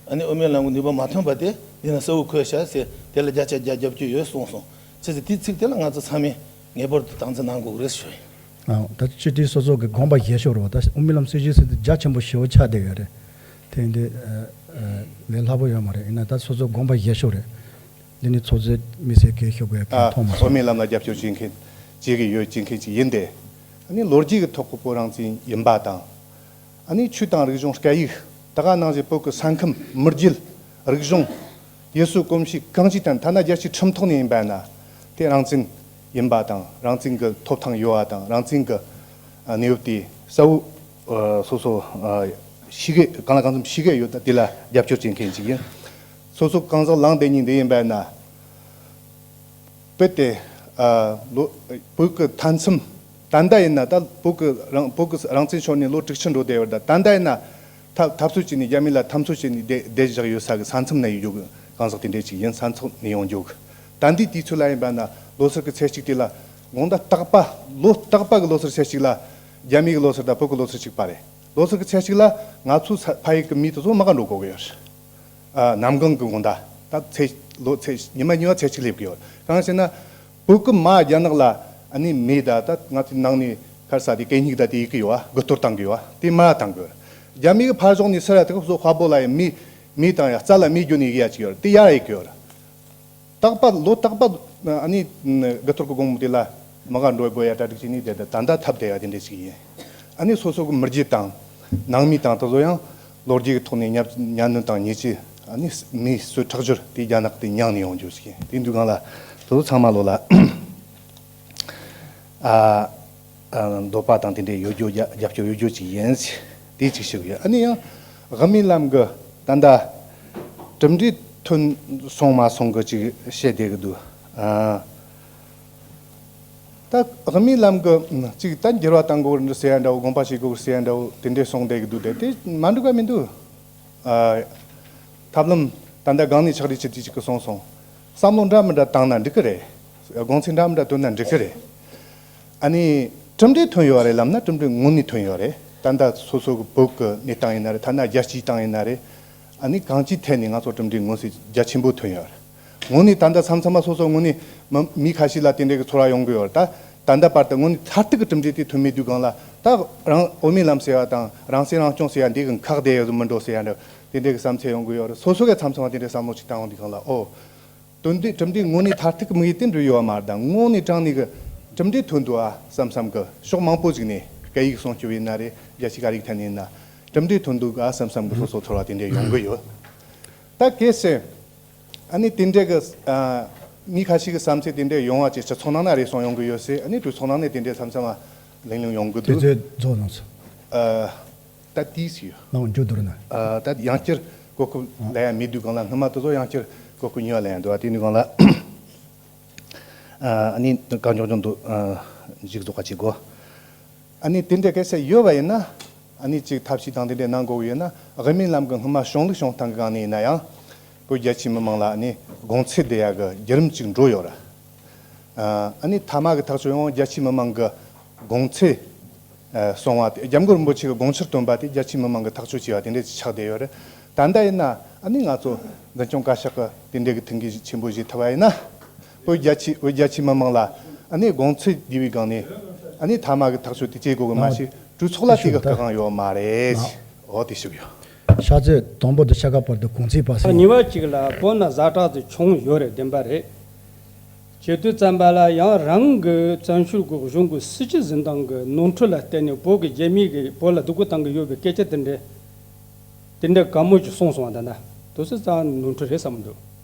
ཨ་ནི་དབུ་མའི་ལམ་གྱི་ནུས་པ་མ་ཐོན་པ་དེ་འདི་ན་གསལ་བོ་འཁོད་བཞག་ཟེར་དེ་ལ་བརྒྱ་ཆ་བརྒྱ་རྒྱབ་སྐྱོར་ཡོད་གསུངས་སོང་། བྱས་ཙང་དེའི་ཚིག་དེ་ལ་ང་ཚོ་ཚང་མས་ངེས་པར་དུ་དམ་འཛིན་གནང་དགོས་ཀྱི་རེད་ཞུ་ཡིན། ཨ། ད་སྤྱི་འཐུས་སོ་སོ་གི་དགོངས་པ་བཞེས་ཕྱོགས་རེད་བ། ད་དབུ་མའི་ལམ་སྲིད་བྱུས་ཟེར་དུས་རྒྱ་ཆེན་པོ་ཞེ་པོ་ཆགས་བསྡད་ཡོད་རེད། དེ་འདི་ཨ་ཨ་ལས་སླ་པོ་ཡོད་མ་རེད། ཡིན་ན་ད་སོ་སོ་དགོངས་པ་བཞེས་ཕྱོགས་རེད། འདི་ནི་ཚོགས་གཙོས་དམིགས་བསལ་སྐད་ཤོད་དགོས་ཡ་གང་ཨ་མཐོང་མ་དབུ་སོང་། མའི་ལམ་ལ་རྒྱབ་སྐྱོར་བྱེད་མཁན་བྱེད་ཀྱི་ཡོད་བྱེད་མཁན་ཅིག་ཡིན་ཏེ། ཨ་ནི་ལོ་རྒྱུས་ཀྱི་ཐོག་གི་བོད་རང་བཙན་ཡིན་པ་དང་། ཨ་ནི་ཆོས་དང་རིག་གཞུང་སྐད་ཡིག་ད་ག་ནང་བཞིན་བོད་ཀྱི་ས་ཁམས་མི་རྒྱུད་རིག་གཞུང་ཡུལ་སྲོལ་གོམས་གཤིས་གང་ཅིའི་ཐད་ཐ་ན་རྒྱལ་སྤྱིའི་ཁྲིམས་ཐོག་ནས་ཡིན་པ་ན་དེ་རང་བཙན་ཡིན་པ་དང་རང་བཙན་གྱི་ཐོབ་ཐང་ཡོད་པ་དང་རང་བཙན་གྱི་གནས་བབ་དེ་གསལ་བོ་སོ་སོ་ཤེས་གི་གང་ལ་གང་འཚམ་ཤེས་གི་ཡོད། ད་དེ་ལ་རྒྱབ་སྐྱོར་བྱེད་མཁན་ཅིག་ཡིན། སོ་སོ་གང་ཟག་ལངས་བསྡད་མཁན་དེ་ཡིན་པ་ན། དཔེ་དེ། ཨ། ལོ། བོད་ཀྱི་མཐའ་མཚམས། ད་ལྟ་ཡིན་ན་ད་བོད་ཀྱི་རང་བོད་ཀྱི་རང་བཙན་ཤོར་ནས་ལོ་དྲུག་ཅུ་འགྲོ་བསྡད་ཡོད་ད། ད་ལྟ་ཡིན་ན། འཐབ་འཐབ་རྩོད་བྱས་ནས་རྒྱ་མི་ལ་འཐབ་རྩོད་བྱས་ནས་བསྡད་བསྡད་བཞག་ཡོད་ས་གི་ས་མཚམས་ན་ཡོད་རྒྱུ་གི་གང་ཟག་དེ་འདྲས་ཅིག་ཡིན། ས་མཚམས་ནས་ཡོང་རྒྱུ་གི། ད་ལྟའི་དུས་ཚོད་ལ་ཡིན་པ་ན་ལོ་སར་གྱི་ཚེས་གཅིག་དེ་ལ་དགོང་དག་རྟག་པ་ལོ་རྟག་པ་གི་ལོ་སར་ཚེས་གཅིག་ལ་རྒྱ་མི་གི་ལོ་སར་དང་བོད་ཀྱི་ལོ་སར་གཅིག་པ་རེད། ལོ་སར་གྱི་ཚེས་གཅིག་ལ་ང་ཚོ་ས་ཕ་ཡུལ་གྱི་མི་དེ་ཚོ་མ་ག་འགྲོ་དགོས་ཀྱི་ཡོད་རེད། ཨ། གནམ་གང་གི་དགོང་དག་ད་ཚེས་ལོ་ཚེས་ཉི་མ་གཉིས་པ་ཚེས་གཅིག་སླེབས་ཀྱི་ཡོད། གང་ཟེར་ན། བོད་ཀྱི་མ་རྒྱ་ནག་ལ་ཨ་ནི་མེ་ད་ད་ང་ཚོའི་ནང་ནས་ཁར་ས་དེ་གད་སྙིགས་ད་དེ་ཡེ་གི་ཡོད་ཨ། དགུ་གཏོར་བཏང་གི་ཡོད་ཨ། དེ་མ་བཏང་གི་ཡོད། རྒྱ་མི་གི་ཕར་ཕྱོགས་ནས་སུ་ར་དེ་ག་སོ་དཔའ་བོ་ལ་ཡང་མེ་མེ་བཏང་ཡ་རྩ་ལ་མེ་རྒྱུ་ནས་ཡེ་ཡ་ཅིག་ཡོད་རེད། དེ་ཡ་ཡེ་གི་ཡོད་རེད། རྟག་པ་ལོ་རྟག་པ་ཨ་ནི་དགུ་གཏོར་གྱི་དགོང་མོ་དེ་ལ་མ་ག་འགྲོ་དགོས་ཡ་གྲ་སྒྲིག་བྱས་ནས་བསྡད་ད་ད་ལྟ་ཐབས་བསྡད་ཡ་དེ་འདྲ་ཞིག་ཡིན། ཨ་ནི་སོ་སོ་གི་མི་རྒྱུད་དང་ནང་མི་དང་དེ་ཚོ་ཡང་ལོ་རྒྱུས་ཀྱི་ཐོག་ནས་ཉབ་ཉམས་མྱོང་དང་ཉེས་ཆད་ཨ་ནི་མིའི་གསོད་ཁྲག་སྦྱོར་དེ་རྒྱ་ནག་དེ་མྱངས་ནས་ཡོང་རྒྱུ་ཞིག་ཡིན། དེ་འདུག་གང་ལ་དེ་ཚོ་ཚང་མ་ལོ་ལ་ཨ། ཨ། འདོད་པ་དང་དེ་འདྲའི་ཡོད་རྒྱུ་རྒྱ་རྒྱབ་སྐྱོར་ཡོད་རྒྱུ་ཅིག་ཡིན། དེ་གཅིག་ཞུ་གི་ཡོད། ཨ་ནི་ཡང་དབུ་མའི་ལམ་གི་ད་ལྟ་གྲུབ་འབྲས་ཐོན་སོང་མ་སོང་གི་ཅིག་བཤད་བསྡད་གི་འདུག་ཨ། ད་དབུ་མའི་ལམ་གི་ཅིག་ད་འགྱུར་བ་གཏང་དགོས་རེད་ཟེར་ཡ་འདྲ་བོ། དགོངས་པ་བཞེས་དགོས་རེད་ཟེར་ཡ་འདྲ་བོ་དེ་འདྲས་གསུངས་བསྡད་གི་འདུག་དེ་དེ་མ་འགྲིག་པ་མི་འདུག་ཨ། ཐབས་ལམ་ད་ལྟ་གང་ནས་ཆག་རེ་བྱེད་དུས་གཅིག་གི་གསུངས་སོང་། བསམ་བློ་འདྲ་མི་འདྲ་བཏང་ན་འགྲིག་གི་རེད། དགོངས་ཚུལ་འདྲ་མི་འདྲ་བཏོན་ན་འགྲིག་གི་རེད། ཨ་ནི་གྲུབ་འབྲས་ཐོན་ཡོད་རེད་ལབ་ན་གྲུབ་འབྲས་དངོས་གནས་ཐོན་ཡོད་རེད། ད་ལྟ་སོ་སོ་གི་བོད་ཀྱི་གནས་སྟངས་ཡིན་ན་རེད། ཐ་ན་རྒྱལ་སྤྱིའི་སྟེང་ཡིན་ན་རེད། ཨ་ནི་གང་ཅིའི་ཐད་ནས་ང་ཚོ་གྲུབ་འབྲས་མངོན་གསལ་རྒྱ་ཆེན་པོ་ཐོན་ཡོད་རེད། དངོས་གནས་ད་ལྟ་མཚམས་མཚམས་མ་སོ་སོ་དངོས་གནས་མི་མི་ཁ་ཤས་ལ་དེ་འདྲའི་གི་ཚོར་བ་ཡོང་གི་ཡོད་རེད། ད་ད་ལྟ་བར་དུ་དངོས་གནས་མཐར་ཐུག་གི་གྲུབ་འབྲས་དེ་ཐོན་མེད་དུས་སྒང་ལ་ད་རང་དབུ་མའི་ལམ་ཟེར་བ་དང་རང་སྲིད་རང་སྐྱོང་ཟེར་ཡ་འདི་གི་ཁག་བསྡད་ཡོད་མི་འགྲོ་ཟེར་ཡ་འདྲ་དེ་འདྲའི་གི་བསམ་ཚུལ་ཡོང་གི་ཡོད་རེད། སོ་སོ་གི་མཚམས་མཚམས་མ་དེ་འདྲའི་བསམ་བློ་ཞིག་བཏང་ཡོང་དུས་སྒང་ལ་ཨོ། དོན་དེ་གྲུབ་འབྲས་དངོས་གནས་མཐར་ཐུག་དམིགས་ཡུལ་དེ་འགྲུབ་ཡོད་མ་རེད། དངོས་གནས་དྲང་གནས་ཀྱི་གྲུབ་འབྲས་ཐོན་འདུག་ཨ་བསམ་བསམ་གྱི་ཕྱོགས་མང་པོ་ཞིག་ནས་སྐད་ཡིག་སྲུང་སྐྱོབ་ཡིན་ན་རེད། རྒྱལ་སྤྱིའི་ག་རེ་ཐད་ནས་ཡིན་ན་གྲུབ་འབྲས་ཐོན་འདུག་ཨ་བསམ་བསམ་གྱི་སོ་སོ་ཚོར་བ་དེ་འདྲས་ཡོང་གི་ཡོད། ད་གལ་སྲིད་ཨ་ནི་དེ་འདྲས་ཀྱི་ཨ་མི་ཁ་ཤས་ཀྱི་བསམ་ཚུལ་དེ་འདྲས་ཡོང་བ་ཅིག་སྤྱི་ཚོགས་ནང་ན་རེ་ཟུང་ཡོང་གི་ཡོད་ཟེར། ཨ་ནི་གྲོས་ཚོགས་ནང་ནས་དེ་འདྲས་བསམ་བསམ་ལ་ལིང་ལིང་ཡོང་གི་དུས་འདུག་ཚོད་རྫོགས་ལོངས་སོ། ཨ། ད་དེའི་སུ་ཡོད། ནང་འཇུ་དུར་ན། ཨ་ད་ཡང་བསྐྱར་གོ་སྐབས་ལ་ཡང་མི་འདུག་གང་ལ་སྔོན་མ་དེ་ཚོ་ཡང་བསྐྱར་གོ་སྐབས་ཉོ་ལ་ཡང་འདུག་ཨ་དེ་ནི་གང་ལ། ཨ་ནི་གང་མགྱོགས་མགྱོགས་འདུག་ཨ་མཇུག་རྫོགས་ཁ་ཅིག་གོ། ཨ་ནི་དེ་འདྲ་གལ་སྲིད་ཡོད་པ་ཡིན་ན། ཨ་ནི་གཅིག་ཐབས་ཤེས་དང་དེ་འདྲ་གནང་དགོས་ཡོད་ན། དབུ་མའི་ལམ་གྱི་སྔོན་མ་གཞུང་ལུགས་བྱུང་སྟངས་ཀྱི་སྒང་ནས་ཡིན་ན་ཡང་། བོད་རྒྱ་ཆེའི་མི་མང་ལ་ཨ་ནི་དགོངས་ཚུལ་བསྡུ་ཡག་གི་བརྒྱུད་རིམ་ཅིག་འགྲོ་ཡོད་རེད། ཨ་ནི་མཐའ་མ་གི་ཐག་གཅོད་ཡང་རྒྱ་ཆེའི་མི་མང་གི་དགོངས་ཚུལ་གསུང་བ་དེ་སྐྱབས་མགོན་རིན་པོ་ཆེ་གི་དགོངས་འཆར་བཏོན་པ་དེ་རྒྱ་ཆེའི་མི་མང་གི་ཐག་གཅོད་བྱས་པ་དེ་འདྲ་ཅིག་ཆགས་བསྡད་ཡོད་རེད། ད་ལྟ་ཡིན་ན་ཨ་ནི་ང་ཚོ་འཛིན་སྐྱོང་བཀའ་ཤག་གི་དེ་འདྲ་གི་ཐུགས་འགན་ཆེན་པོ་ཞིག་ཐོབ་པ་ཡིན་ན། བོད་རྒྱ་ཆེ་བོད་རྒྱ་ཆེའི་མི་མང་ལ་ཨ་ནི་དགོངས་ཚུལ་བསྡུས་པའི་སྒང་ནས་ཨ་ནི་མཐའ་མ་གི་ཐག་གཅོད་དེ་བྱེད་དགོས་གི་མ་གཞི་གྲོས་ཚོགས་ལ་དེ་གི་སྐུ་དངངས་ཡོད་མ་རེད། འོ་དེ་ཞུ་གི་ཡོད། ཤ་ཚའི་དང་པོ་དུ་ཤ་ཁ་བར་དུ་གུང་ཚིགས་པ་སེ། ཉི་མ་གཅིག་ལ་བོད་ན་ཛ་དྲག་ཏུ་བྱུང་ཡོད་རེད་བདེན་པ་རེད། བྱེད་དུས་ཙམ་པ་ལ་ཡང་རང་གི་བཙན་བྱོལ་གྱི་གཞུང་གི་སྲིད་ཇུས་འཛིན་སྟངས་ཀྱི་ནོར་འཁྲུལ་ལ་བརྟེན་ནས་བོད་ཀྱི་རྒྱལ་མི་གི་བོད་ལ་སྡུག་པོ་བཏང་གི་ཡོད་པའི་སྐད་ཆ་དེ་འདྲ། དེ་འདྲ་དགའ་མོ་ཅིག་གསུངས་སོང་བ་ད་ལྟ་དུས་སུ་རྩ་ནོར་འཁྲུལ་རེད་བསམ་འདུག་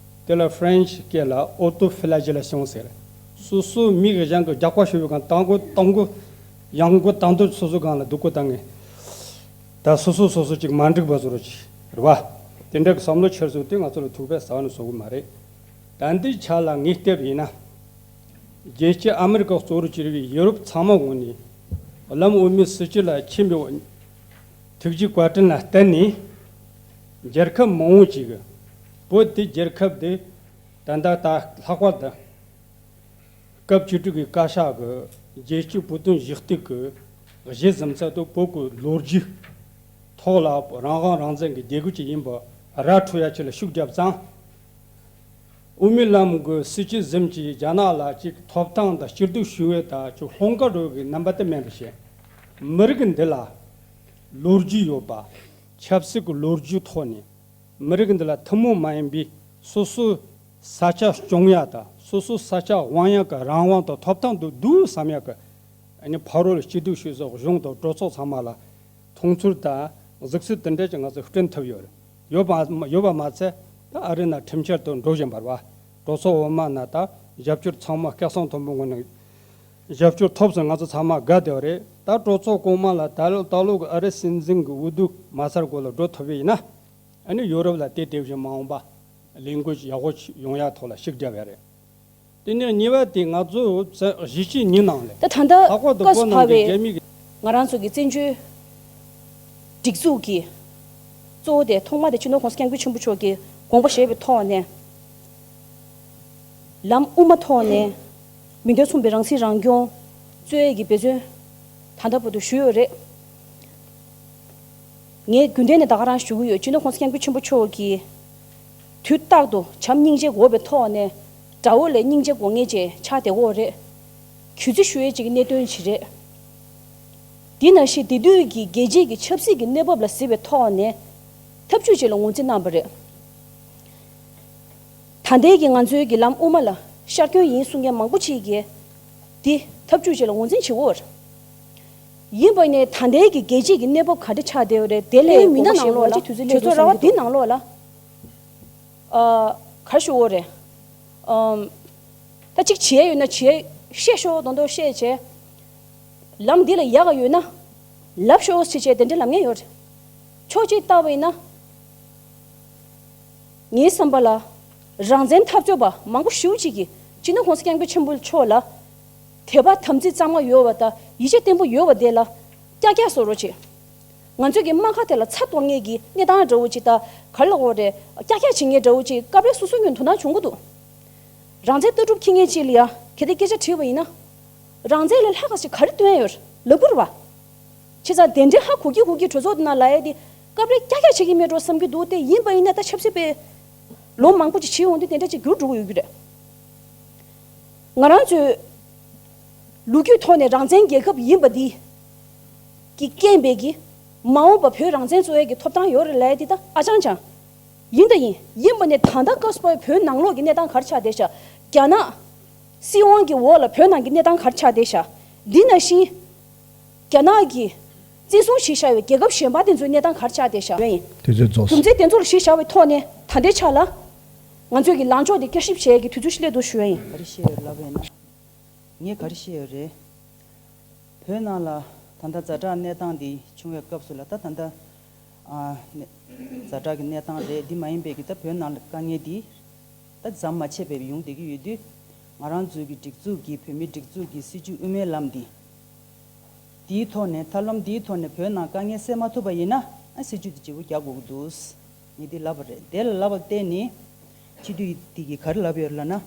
དེ་ལ་ཧྥ་རན་ཆི་སྐད་ལ་ཨོ་ཏོ་ཧྥི་ལ་ཇི་ལ་ཤིའོ་ཟེར། སོ་སོའི་མི་གི་གཞན་གྱི་རྒྱག་པ་ཞུ་བའི་སྒང་དང་གོ་དང་གོ་ཡང་གོ་དང་དོ་སོ་སོའི་སྒང་ལ་སྡུག་པོ་བཏང་ངེ། ད་སོ་སོ་སོ་སོ་ཅིག་མ་འགྲིག་པ་བཟོ་རོགས་ཅིག་རེད་བ། དེ་འདྲ་གི་བསམ་བློ་འཁྱེར་སོང་དེ་ང་ཚོ་ལ་ཐུག་པའི་ས་བ་ནས་བཟོ་གི་མ་རེད། ད་འདི་ཆ་ལ་ངས་བལྟས་པ་ཡིན་ན། རྒྱལ་སྤྱི་ཨ་མི་རི་ཀ་གཙོ་བོར་གྱུར་པའི་ཡུ་རོབ་ཚང་མ་ངོས་ནས་ལམ་དབུ་མའི་སྲིད་བྱུས་ལ་ཁྱིམ་པའི་ཐུགས་རྗེ་བཀའ་དྲིན་ལ་བརྟེན་ནས་རྒྱལ་ཁབ་མང་བོ་ཅིག་གིས་བོད་དེ་རྒྱལ་ཁབ་དེ་ད་ལྟ་ད་ལྷག་པར་དུ་སྐབས་བཅུ་དྲུག་གི་བཀའ་ཤག་གིས་རྒྱལ་སྤྱིའི་བོད་དོན་གཞི་གཏུག་གི་གཞི་འཛིན་ཚད་དུ་བོད་ཀྱི་ལོ་རྒྱུས་ཐོག་ལ་རང་དབང་རང་བཙན་གྱི་རྒྱལ་ཁབ་ཅིག་ཡིན་པ་ར་འཕྲོད་ཡ་ཆེད་ལ་ཤུགས་བརྒྱབ་ཙང་། དབུ་མའི་ལམ་གྱི་སྲིད་བྱུས་ཟིན་གྱིས་རྒྱ་ནག་ལ་ཅིག་ཐོབ་ཐང་དང་སྐྱིད་སྡུག་ཞུ་བའི་ད་ཅིག་སློང་ག་འགྲོ་གི་རྣམ་པ་དེ་མེད་པ་བྱས། མི་རིགས་འདི་ལ་ལོ་རྒྱུས་ཡོད་པ། ཆབ་སྲིད་ཀྱི་ལོ་རྒྱུས་ཐོག་ནས་མི་རིགས་འདི་ལ་ཐུན་མོང་མ་ཡིན་པའི་སོ་སོའི་ས་ཆ་སྐྱོང་ཡ་དང་སོ་སོའི་ས་ཆ་དབང་ཡ་གི་རང་དབང་དང་ཐོབ་ཐང་འདུག་འདུག་བསམ་ཡ་གི་ཨ་ནི་ཕ་རོལ་སྐྱིད་སྡུག་ཞུ་སའི་གཞུང་དང་གྲོས་ཚོགས་ཚང་མ་ལ་མཐོང་ཚུལ་དང་གཟིགས་ཚུལ་དེ་འདྲ་ཅིག་ང་ཚོས་བསྐྲུན་ཐུབ་ཡོད་རེད། ཡོད་པ་ཡོད་པ་མ་ཚད་ད་ཨ་རི་ནང་ཁྲིམས་འཆར་དུ་འགྲོ་བཞིན་པ་རེད་བ། གྲོས་ཚོགས་འོག་མ་ན་ད་རྒྱབ་སྐྱོར་ཚང་མ་སྐལ་བཟང་མཐོན་པོའི་ངོས་ནས་རྒྱབ་སྐྱོར་ཐོབ་ཟིན་ང་ཚོ་ཚང་མ་དགའ་བདེ་བ་རེད། ད་གྲོས་ཚོགས་གོང་མ་ལ་ད་ལོ་ད་ལོ་གི་ཨ་རི་སྲིད་འཛིན་གྱི་འོས་བསྡུ་མ་ཚར་གོང་ལ་འགྲོ་ཐུབ་པ་ཡིན་ན་ཨ་ནི་ཡོ་རོབ་ལ་དེ་དེ་བཞིན་མ་འོངས་པ་ལས་འགུལ་ཡག་པོ་ཡོང་ཡ་ཐོག་ལ་ཤུགས་རྒྱབ་ཡ་རེད། དེ་ནས་གཉིས་པ་དེ་ང་ཚོ་གཞིས་བྱེས་གཉིས་ནང་ལས་ད་ད་ལྟ་ལྷག་པར་དུ་བཀའ་བོད་ཟུར་ནང་ཕར་གྱི་བའི་རྒྱ་མི་གི་ང་རང་ཚོ་གི་བཙན་བྱོལ་སྒྲིག་འཛུགས་ཀྱི་གཙོ་བོ་དེ་ཐོག་མ་དེ་སྤྱི་ནོར་༸གོང་ས་༸སྐྱབས་མགོན་ཆེན་པོ་མཆོག་གིས་དགོངས་པ་བཞེས་པའི་ཐོག་ནས་ལམ་དབུ་མ་ཐོག་ནས་མི་འདོད་མཚུངས་པའི་རང་སྲིད་རང་སྐྱོང་རྩོད་ཡས་ཀྱི་འབད་བརྩོན་ད་ལྟ་བར་དུ་ཞུས་ཡོད་རེད། ངས་རྒྱུན་ལྡན་ནས་ད་ག་རང་ཞུ་གི་ཡོད། སྤྱི་ནོར་༸གོང་ས་༸སྐྱབས་མགོན་ཆེན་པོ་མཆོག་གིས་དུས་རྟག་ཏུ་བྱམས་སྙིང་རྗེ་དགོས་པའི་ཐོག་ནས་དགྲ་བོ་ལས་སྙིང་རྗེ་དགོས་མཁན་ཅིག་ཆགས་བསྡད་ཀྱི་ཡོད་རེད། གུས་བརྩི་ཞུ་ཡས་ཅིག་གི་གནད་དོན་ཅིག་རེད། དེ་ནང་བཞིན་དེ་དུས་ཀྱི་རྒྱལ་སྤྱིའི་གི་ཆབ་སྲིད་ཀྱི་གནས་བབ་ལ་གཟིགས་པའི་ཐོག་ནས་ཐབས་ཇུས་ཅིག་ལ་ངོས་འཛིན་གནང་བ་རེད། ད་ལྟའི་གི་ང་ཚོའི་གི་ལམ་དབུ་མ་ལ་ཤར་སྐྱོད་ཡིན་གསུང་མཁན་མང་པོ་ཅིག་གིས་དེ་ཐབས་ཇུས་ཅིག་ལ་ངོས་འཛིན་བྱེད་ཀྱི་ཡོད་རེད། ཡིན་པ་ནས་ད་ལྟའི་གི་རྒྱལ་སྤྱིའི་གི་གནས་བབ་ག་འདྲ་ཆགས་བསྡད་ཡོད་རེད། དེ་ལས་མི་སྣ་ནང་ལོགས་ལ་གྲོས་ཚོགས་ར་བ་འདི་ནང་ལོགས་ལ་ཨ་ག་རེ་ཞུ་དགོས་རེད། ཨམ། ད་གཅིག་བྱེད་ཡས་ཡོད་ན་བྱེད་བཤད་ཤོག་མདོག་མདོག་བཤད་བྱས། ལམ་འདི་ལ་ཡག་ག་ཡོད་ན་ལབ་ཤོག་ཟེར་བྱས་དེ་འདྲ་ལབ་མཁན་ཡོད་རེད། ཕྱོགས་གཅིག་བལྟས་པ་ཡིན་ན། ངའི་བསམ་པ་ལ་རང་བཙན་འཐབ་རྩོད་པ་མང་པོ་ཞེ་པོ་ཅིག་གིས་སྤྱི་ནོར་༸གོང་ས་༸སྐྱབས་མགོན་ཆེན་པོ་མཆོག་ལ་དད་པ་དམ་ཚིག་གཙང་མ་ཡོད་པ་དང་ཡིད་ཆེས་བརྟན་པོ་ཡོད་པ་དེ་ལ་ཀྱག་ཀྱག་བཟོ་རོགས་བྱེད། ང་ཚོས་ཀྱི་དམག་ཁ་དེ་ལ་ཚ་གཏོང་མཁན་གྱི་གནས་སྟངས་འདྲ་བོ་ཅིག་དང་ག་རེ་ལབ་དགོས་རེད། ཀྱག་ཀྱག་བྱེད་མཁན་འདྲ་བོ་ཅིག་སྐབས་རེ་སོ་སོ་ངོས་དོ་སྣང་བྱུང་གི་འདུག་རང་བཙན་ལྟ་གྲུབ་འཁྱེར་མཁན་ཅིག་ལ་ཡ་གལ་ཏེ་སྐད་ཆ་དྲིས་པ་ཡིན་ན། རང་བཙན་ལས་ལྷག་ག་ཞིག་ག་རེ་སྟོན་ཡ་ཡོད་ལབ་དགོས་རེད་བ། བྱས་ཙང་དེ་འདྲའི་ཧ་གོ་གི་གོ་གི་གྲོས་ཚོགས་དེ་ནང་ལ་ཡ་དེ་སྐབས་རེ་ཀྱག་ཀྱག་བྱེད་ཀྱི་མེད་འགྲོ་བསམ་གྱི་འདུག་དེ་ཡིན་པ་ཡིན་ན་ད་ཆབ་སྲིད་པས་ལོ་མང་པོ་ཅིག་བྱེད་ཡོང་དུས་དེ་འདྲ་ཅིག་འགྱུར་འགྲོ་གི་ཡོད་ཀྱི་རེད། ང་རང་ཚོའི་ལོ་རྒྱུས་ཐོག་ནས་རང་བཙན་རྒྱལ་ཁབ་ཡིན་པ་འདི་གི་རྐྱེན་པས་ཀྱི་མ་འོངས་པ་བོད་རང་བཙན་རྩོད་ཡས་ཀྱི་ཐོབ་ཐང་ཡོད་རེད་ལབ་ཡ་འདི་ད་ཨ་ཅང་ཅང་། ཡིན་ད་ཡིན། ཡིན་པ་ནས་ད་ལྟ་སྐབས་སུ་བབས་བོད་ནང་ལོགས་ཀྱི་གནས་སྟངས་ག་རེ་ཆགས་བསྡད་ཤག་རྒྱ་ནག་སྲིད་དབང་གི་འོག་ལ་བོད་ནང་གི་གནས་སྟངས་ག་རེ་ཆགས་བསྡད་ཤག་འདི་ནང་བཞིན་རྒྱ་ནག་གིས་བཙན་བཟུང་བྱས་བཞག་པའི་རྒྱལ་ཁབ་གཞན་པ་དེ་ཚོའི་གནས་སྟངས་ག་རེ་ཆགས་བསྡད་ཤག་ཡིན། དུས་ཚོད་རྫོགས་རྒྱུ་སོང་། མཚན་དེ་ཚོ་ལ་གཞི་བཞག་པའི་ཐོག་ནས་ད་ལྟའི་ཆ་ལ་ང་ཚོས་ཀྱི་ལངས་ཕྱོགས་དེ་བསྐྱར་ཞིབ་བྱེད་ཡས་ཀྱི་དུས་ཚོད་ཞིག་སླེབས་འདུག་ཞུ་ཡ་ཡིན། ག་རེ་བཤད་ཡོད་ལབ་ཡིན་ན། ངས་ག་རེ་བཤད་ཡོད་རེད། བོད་ནང་ལ་ ད་ལྟ་ཛ་དྲག་གནས་སྟངས་འདི་བྱུང་བའི་སྐབས་སུ་ལ་ད་ད་ལྟ་ཨ་ནི་ཛ་དྲག་གི་གནས་སྟངས་རེད། འདི་མ་ཡིན་པའི་གི་ད་བོད་ནང་ལ་དཀའ་ངལ་འདི་ད་ཟམ་མ་ཆད་པའི་ཡོང་བསྡད་ཀྱི་ཡོད་དུས། ང་རང་ཚོའི་གི་སྒྲིག་འཛུགས་ཀྱི་བོད་མིའི་སྒྲིག་འཛུགས་ཀྱི་སྲིད་བྱུས་དབུ་མའི་ལམ་འདི་འདིའི་ཐོག་ནས་ཐབས་ལམ་འདིའི་ཐོག་ནས་བོད་ནང་དཀའ་ངལ་སེལ་མ་ཐུབ་པ་ཡིན་ན་ཨ་སྲིད་བྱུས་འདི་བརྗེ་པོ་རྒྱག་དགོས་ཀྱི་འདུག་ངས་འདི་ལབ་པ་རེད། དེ་ལ་ལབ་པ་བརྟེན་ནས་སྤྱི་འཐུས་འདི་གིས་ག་རེ་ལབ་ཡོད་ལབ་ན།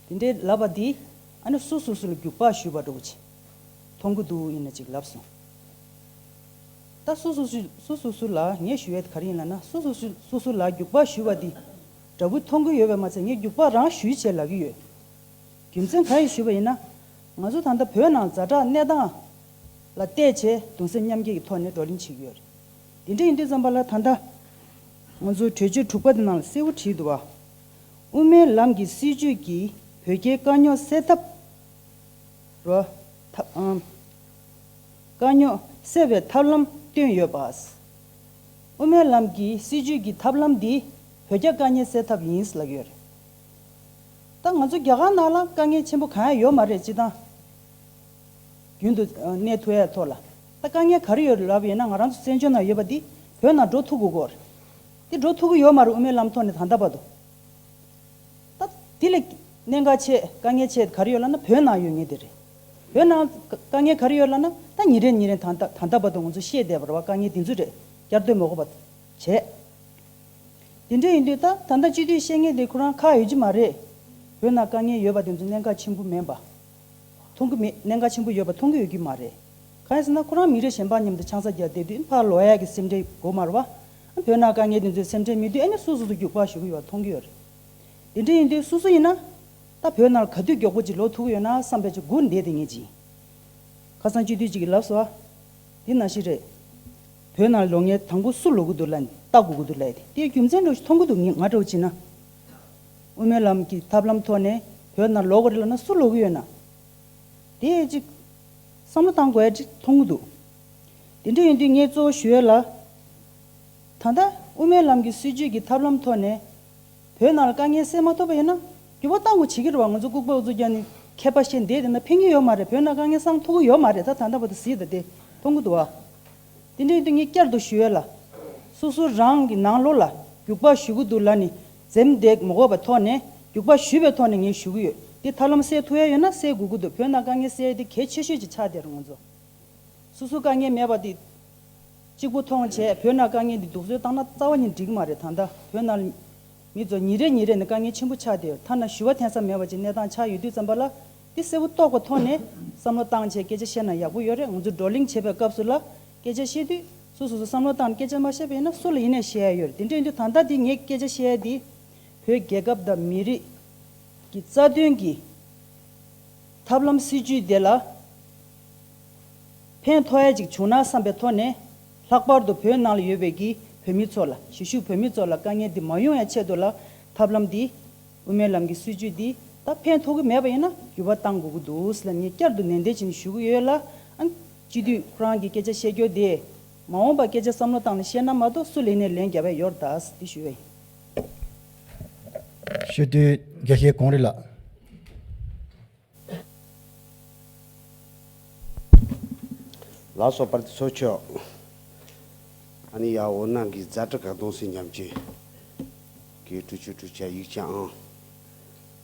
དེ་འདྲའི་ལབ་པ་འདི་ཨ་ནི་སུ་སུ་སུ་ལ་རྒྱུག་པ་ཞུས་པ་འདྲ་བོ་ཅིག་མཐོང་གི་འདུག་ཡིན་ན་ཅིག་ལབ་སོང་། ད་སུ་སུ་སུ་སུ་སུ་སུ་ལ་ངས་ཞུ་ཡས་དེ་ག་རེ་ཡིན་ལབ་ན། སུ་སུ་སུ་སུ་སུ་ལ་རྒྱུག་པ་ཞུས་པ་འདི་འདྲ་བོ་མཐོང་གི་ཡོད་པས་མ་ཚད་ངས་རྒྱུག་པ་རང་ཞུས་བྱས་ལབ་ཀྱི་ཡོད། རྒྱུ་མཚན་ག་རེ་ཞུས་པ་ཡིན་ན། ང་ཚོ་ད་ལྟ་བོད་ནང་ཛ་དྲག་གནས་སྟངས་ལ་བལྟས་བྱས་གདུང་སེམས་མཉམ་སྐྱེད་ཀྱི་ཐོག་ནས་བགྲོ་གླེང་བྱེད་ཀྱི་ཡོད་རེད། དེ་འདྲ་ཡིན་དུས་ཙམ་པ་ལ་ད་ལྟ་ང་ཚོ་གྲོས་ཆོད་དྲུག་པ་དེ་ནང་ལ་གསལ་པོ་བྲིས་འདུག་བ། དབུ་མའི་ལམ་གྱི་སྲིད་བྱུས་ཀྱིས་བོད་རྒྱའི་དཀའ་རྙོག་སེལ་ཐབས་རོ། ཐབས་ཨམ། དཀའ་རྙོག་སེལ་བའི་ཐབས་ལམ་བཏོན་ཡོད་པ། དབུ་མའི་ལམ་གྱི་སྲིད་བྱུས་ཀྱི་ཐབས་ལམ་འདིས་བོད་རྒྱ་དཀའ་ངལ་སེལ་ཐབས་ཡིན་ལབ་ཡོད་རེད། ད་ང་ཚོ་རྒྱ་གར་ནང་ལ་དཀའ་ངལ་ཆེན་པོ་གང་ཡང་ཡོད་མ་རེད། སྤྱི་བཏང་རྒྱུན་དུ་གནས་ཐུབ་ཡ་ཐོག་ལ་ད་དཀའ་ངལ་ག་རེ་ཡོད་རེད་ལབ་ཡོད་ན། ང་རང་ཚོ་བཙན་བྱོལ་ནང་ཡོད་པ་འདི་བོད་ནང་འགྲོ་ཐུབ་དགོས་ཀྱི་ཡོད་རེད། འདི་འགྲོ་ཐུབ་ཀྱི་ཡོད་མ་རེད། དབུ་མའི་ལམ་ཐོག་ནས་ད་ལྟ་བར་དུ། ད་དེ་ལས་གནད་འགག་ཆེ་དཀའ་ངལ་ཆེ་ག་རེ་ཡོད་ལབ་ན་བོད་ནང་ཡོད་ངེས་དེ་རེད། བོད་ནང་དཀའ་ངལ་ག་རེ་ཡོད་ལབ་ན་ད་ཉིན་རེ་ཉིན་རེ་ད་ལྟ་ད་ལྟ་བར་དུ་ང་ཚོ་ཤེས་བསྡད་པ་རེད་བ། དཀའ་ངལ་འདི་ཚོ་རེད། བསྐྱར་ཟློས་མ་དགོས་པ་བྱས། དེ་འདྲ་ཡིན་དུས་ད་ད་ལྟ་སྤྱི་འཐུས་བཤད་མཁན་དེ་ཁོ་རང་ཁག་ཡོད་ཀྱི་མ་རེད། བོད་ནང་དཀའ་ངལ་ཡོད་པ་དེ་ཚོ་གནད་འགག་ཆེན་པོ་མིན་པ། མཐོང་གི་མེད། གནད་འགག་ཆེན་པོ་ཡོད་པ་མཐོང་གི་ཡོད་ཀྱི་མ་རེད། གང་ཡིན་ཟེར་ན་ཁོ་རང་མི་རེ་གཞན་པ་མཉམ་དུ་ཆང་ས་རྒྱག་བསྡད་དུས་ཕར་ལོག་ཡག་གི་སེམས་ཁྲལ་དགོས་མ་རེད་བ། བོད་ནང་དཀའ་ངལ་དེ་ཚོའི་སེམས་ཁྲལ་མེད་དུས་ཨ་ནི་སོ་སོ་སོ་རྒྱུག་པ་ཞུ་གི་ཡོད་པ་མཐོང་གི་ཡོད་རེད། དེ་འདྲ་ཡིན་དུས་སོ་སོ་ཡིན་ན། ད་བོད་ནང་ལ་ག་དུས་མགྱོགས་པོ་ཅིག་ལོག་ཐུབ་ཀྱི་ཡོད་ན་བསམ་པའི་ཅིག་སྒུག་བསྡད་དེ་ངེས་ཅིག་ཁ་སང་སྤྱི་འཐུས་ཅིག་གིས་ལབ་སོང་ཨ། འདི་ནང་བཞིན་རེད། བོད་ནང་ལོག་མཁན་དང་པོ་སུ་ལོག་གི་འདུག་ལབ་ནས་ལྟ་དགོས་ཀྱི་འདུག་ལབ་ཡ་དེ། དེའི་རྒྱུ་མཚན་འདྲ་བོ་ཞིག་མཐོང་གི་འདུག་ངས་ང་འདྲ་བོ་བྱས་ན། དབུ་མའི་ལམ་གྱི་ཐབས་ལམ་ཐོག་ནས་བོད་ནང་ལོག་གི་རེད་ལབ་ན་སུ་ལོག་གི་ཡོད་ན། དེ་ཅིག་བསམ་བློ་བཏང་དགོས་ཡ་ཅིག་མཐོང་གི་འདུག་དེ་འདྲ་ཡིན་དུས་ངས་གཙོ་བོ་ཞུ་ཡ་ལ། ད་ལྟ་དབུ་མའི་ལམ་གྱི་སྲིད་བྱུས་ཀྱི་ཐབས་ལམ་ཐོག་ནས་བོད་ནང་ལ་དཀའ་ངལ་སེལ་མ་ཐུབ་པ་ཡིན་ན་འགྱུར་བ་གཏང་དགོས་བྱེད་ཀྱི་རེད་བ། ང་ཚོ་ལྐུགས་པ་ཨུ་ཚུགས་རྒྱག་ནས་མཁས་པ་བཤད་བསྡད་དེ་ན་ཕན་གྱི་ཡོད་མ་རེད། བོད་ནང་དཀའ་ངལ་སེལ་ཐུབ་ཀྱི་ཡོད་མ་རེད། ད་ད་ལྟ་བར་དུ་གཟིགས་ད་དེ་མཐོང་གི་འདུག་བ། དེ་འདྲ་ཡིན་དུས་ངས་བསྐྱར་དུ་ཞུ་ཡ་ལ། སོ་སོ་རང་གི་ནང་ལོགས་ལ་རྒྱུག་པ་ཞུ་གི་འདུག་ལབ་ནས་འཛེམ་བསྡད་མ་དགོས་པའི་ཐོག་ནས་རྒྱུག་པ་ཞུས་པའི་ཐོག་ནས་ངས་ཞུ་གི་ཡོད། དེ་ཐབས་ལམ་སེལ་ཐུབ་ཡ་ཡོད་ན་སེལ་དགོས་ཀྱི་འདུག་བོད་ནང་དཀའ་ངལ་སེལ་ཡ་དེ་གལ་ཆེ་ཤོས་ཅིག་ཆགས་བསྡད་རེད་ང་ཚོ། སོ་སོ་དཀའ་ངལ་མེད་པ་དེ་གཅིག་པུ་མཐོང་བྱས་བོད་ནང་དཀའ་ངལ་འདི་སྡུག་སྲོལ་བཏང་ན་རྩ་བ་ཉིད་འགྲིག་གི་མ་རེད། ད་ལྟ་བོད་ནང་མི་ཚོ་ཉིན་རེ་ཉིན་རེ་ནས་དཀའ་ངལ་ཆེན་པོ་ཆགས་བསྡད་ཡོད། ཐ་ན་ཞུ་བ་འཐེན་ས་མེད་པ་ཅིག་གནས་སྟངས་ཆགས་ཡོད་དུས་ཙམ་པ་ལ་དེ་གསལ་པོ་རྟོགས་པའི་ཐོག་ནས་བསམ་བློ་བཏང་བྱས་སྐད་ཆ་བཤད་ན་ཡག་པོ་ཡོད་རེད། ང་ཚོ་བགྲོ་གླེང་བྱེད་པའི་སྐབས་སུ་ལ་སྐད་ཆ་བཤད་དུས་སོ་སོ་སོ་བསམ་བློ་བཏང་ནས་སྐད་ཆ་མ་བཤད་པ་ཡིན་ན་སུ་ལ་ཡིན་ནས་བཤད་ཡ་ཡོད་རེད། དེ་འདྲ་ཡིན་དུས་ད་ལྟ་དེ་ངས་སྐད་ཆ་བཤད་ཡ་དེ་བོད་རྒྱལ་ཁབ་དང་མི་རིགས་ཀྱི་རྩ་དོན་གྱི་ཐབས་ལམ་སྲིད་བྱུས་དེ་ལ་ཕན་ཐོགས་ཡ་ཅིག་བྱུང་ན་བསམ་པའི་ཐོག་ནས། ལྷག་པར་དུ་བོད་ནང་ལ་ཡོད་པའི་གི་བོད་མི་ཚོ་ལ། གཞིས་བཞུགས་བོད་མི་ཚོ་ལ་དཀའ་ངལ་འདི་མ་ཡོང་ཡ་ཆེད་དུ་ལ་ཐབས་ལམ་འདི། དབུ་མའི་ལམ་གྱི་སྲིད་བྱུས་འདི་ད་ཕན་ཐོགས་ཀྱི་མེད་པ་ཡིན་ན་འགྱུར་བ་གཏང་དགོས་ཀྱི་འདུག་ཟེར་ལ་ངས་བསྐྱར་དུ་ནན་ཏན་བྱས་ནས་ཞུ་གི་ཡོད་ལ། ཨ། སྤྱི་འཐུས་ཁོ་རང་གི་སྐད་ཆ་བཤད་རྒྱུ་དེ་མ་འོངས་པ་སྐད་ཆ་བསམ་བློ་བཏང་ནས་བཤད་ན་མ་གཏོགས་སུ་ལ་ཡིན་ནས་ལན་རྒྱབ་ཡ་ཡོད་རེད་ད་ཟེར་དེ་ཞུ་ཡ་ཡིན། སྤྱི་འཐུས་དགེ་བཤེས་གངས་རི་ལགས། ལགས་སོ། པར་དུ་ཚོ་ཆོག་ཨ་ནི་ཡ་འོ་ན་གི་ཛ་དྲག་ག་གདུང་སེམས་མཉམ་སྐྱེད་ཀྱི་ཀྲུ་ཆུ་ཀྲུ་ཆ་ཡིག་ཆ་ཨང་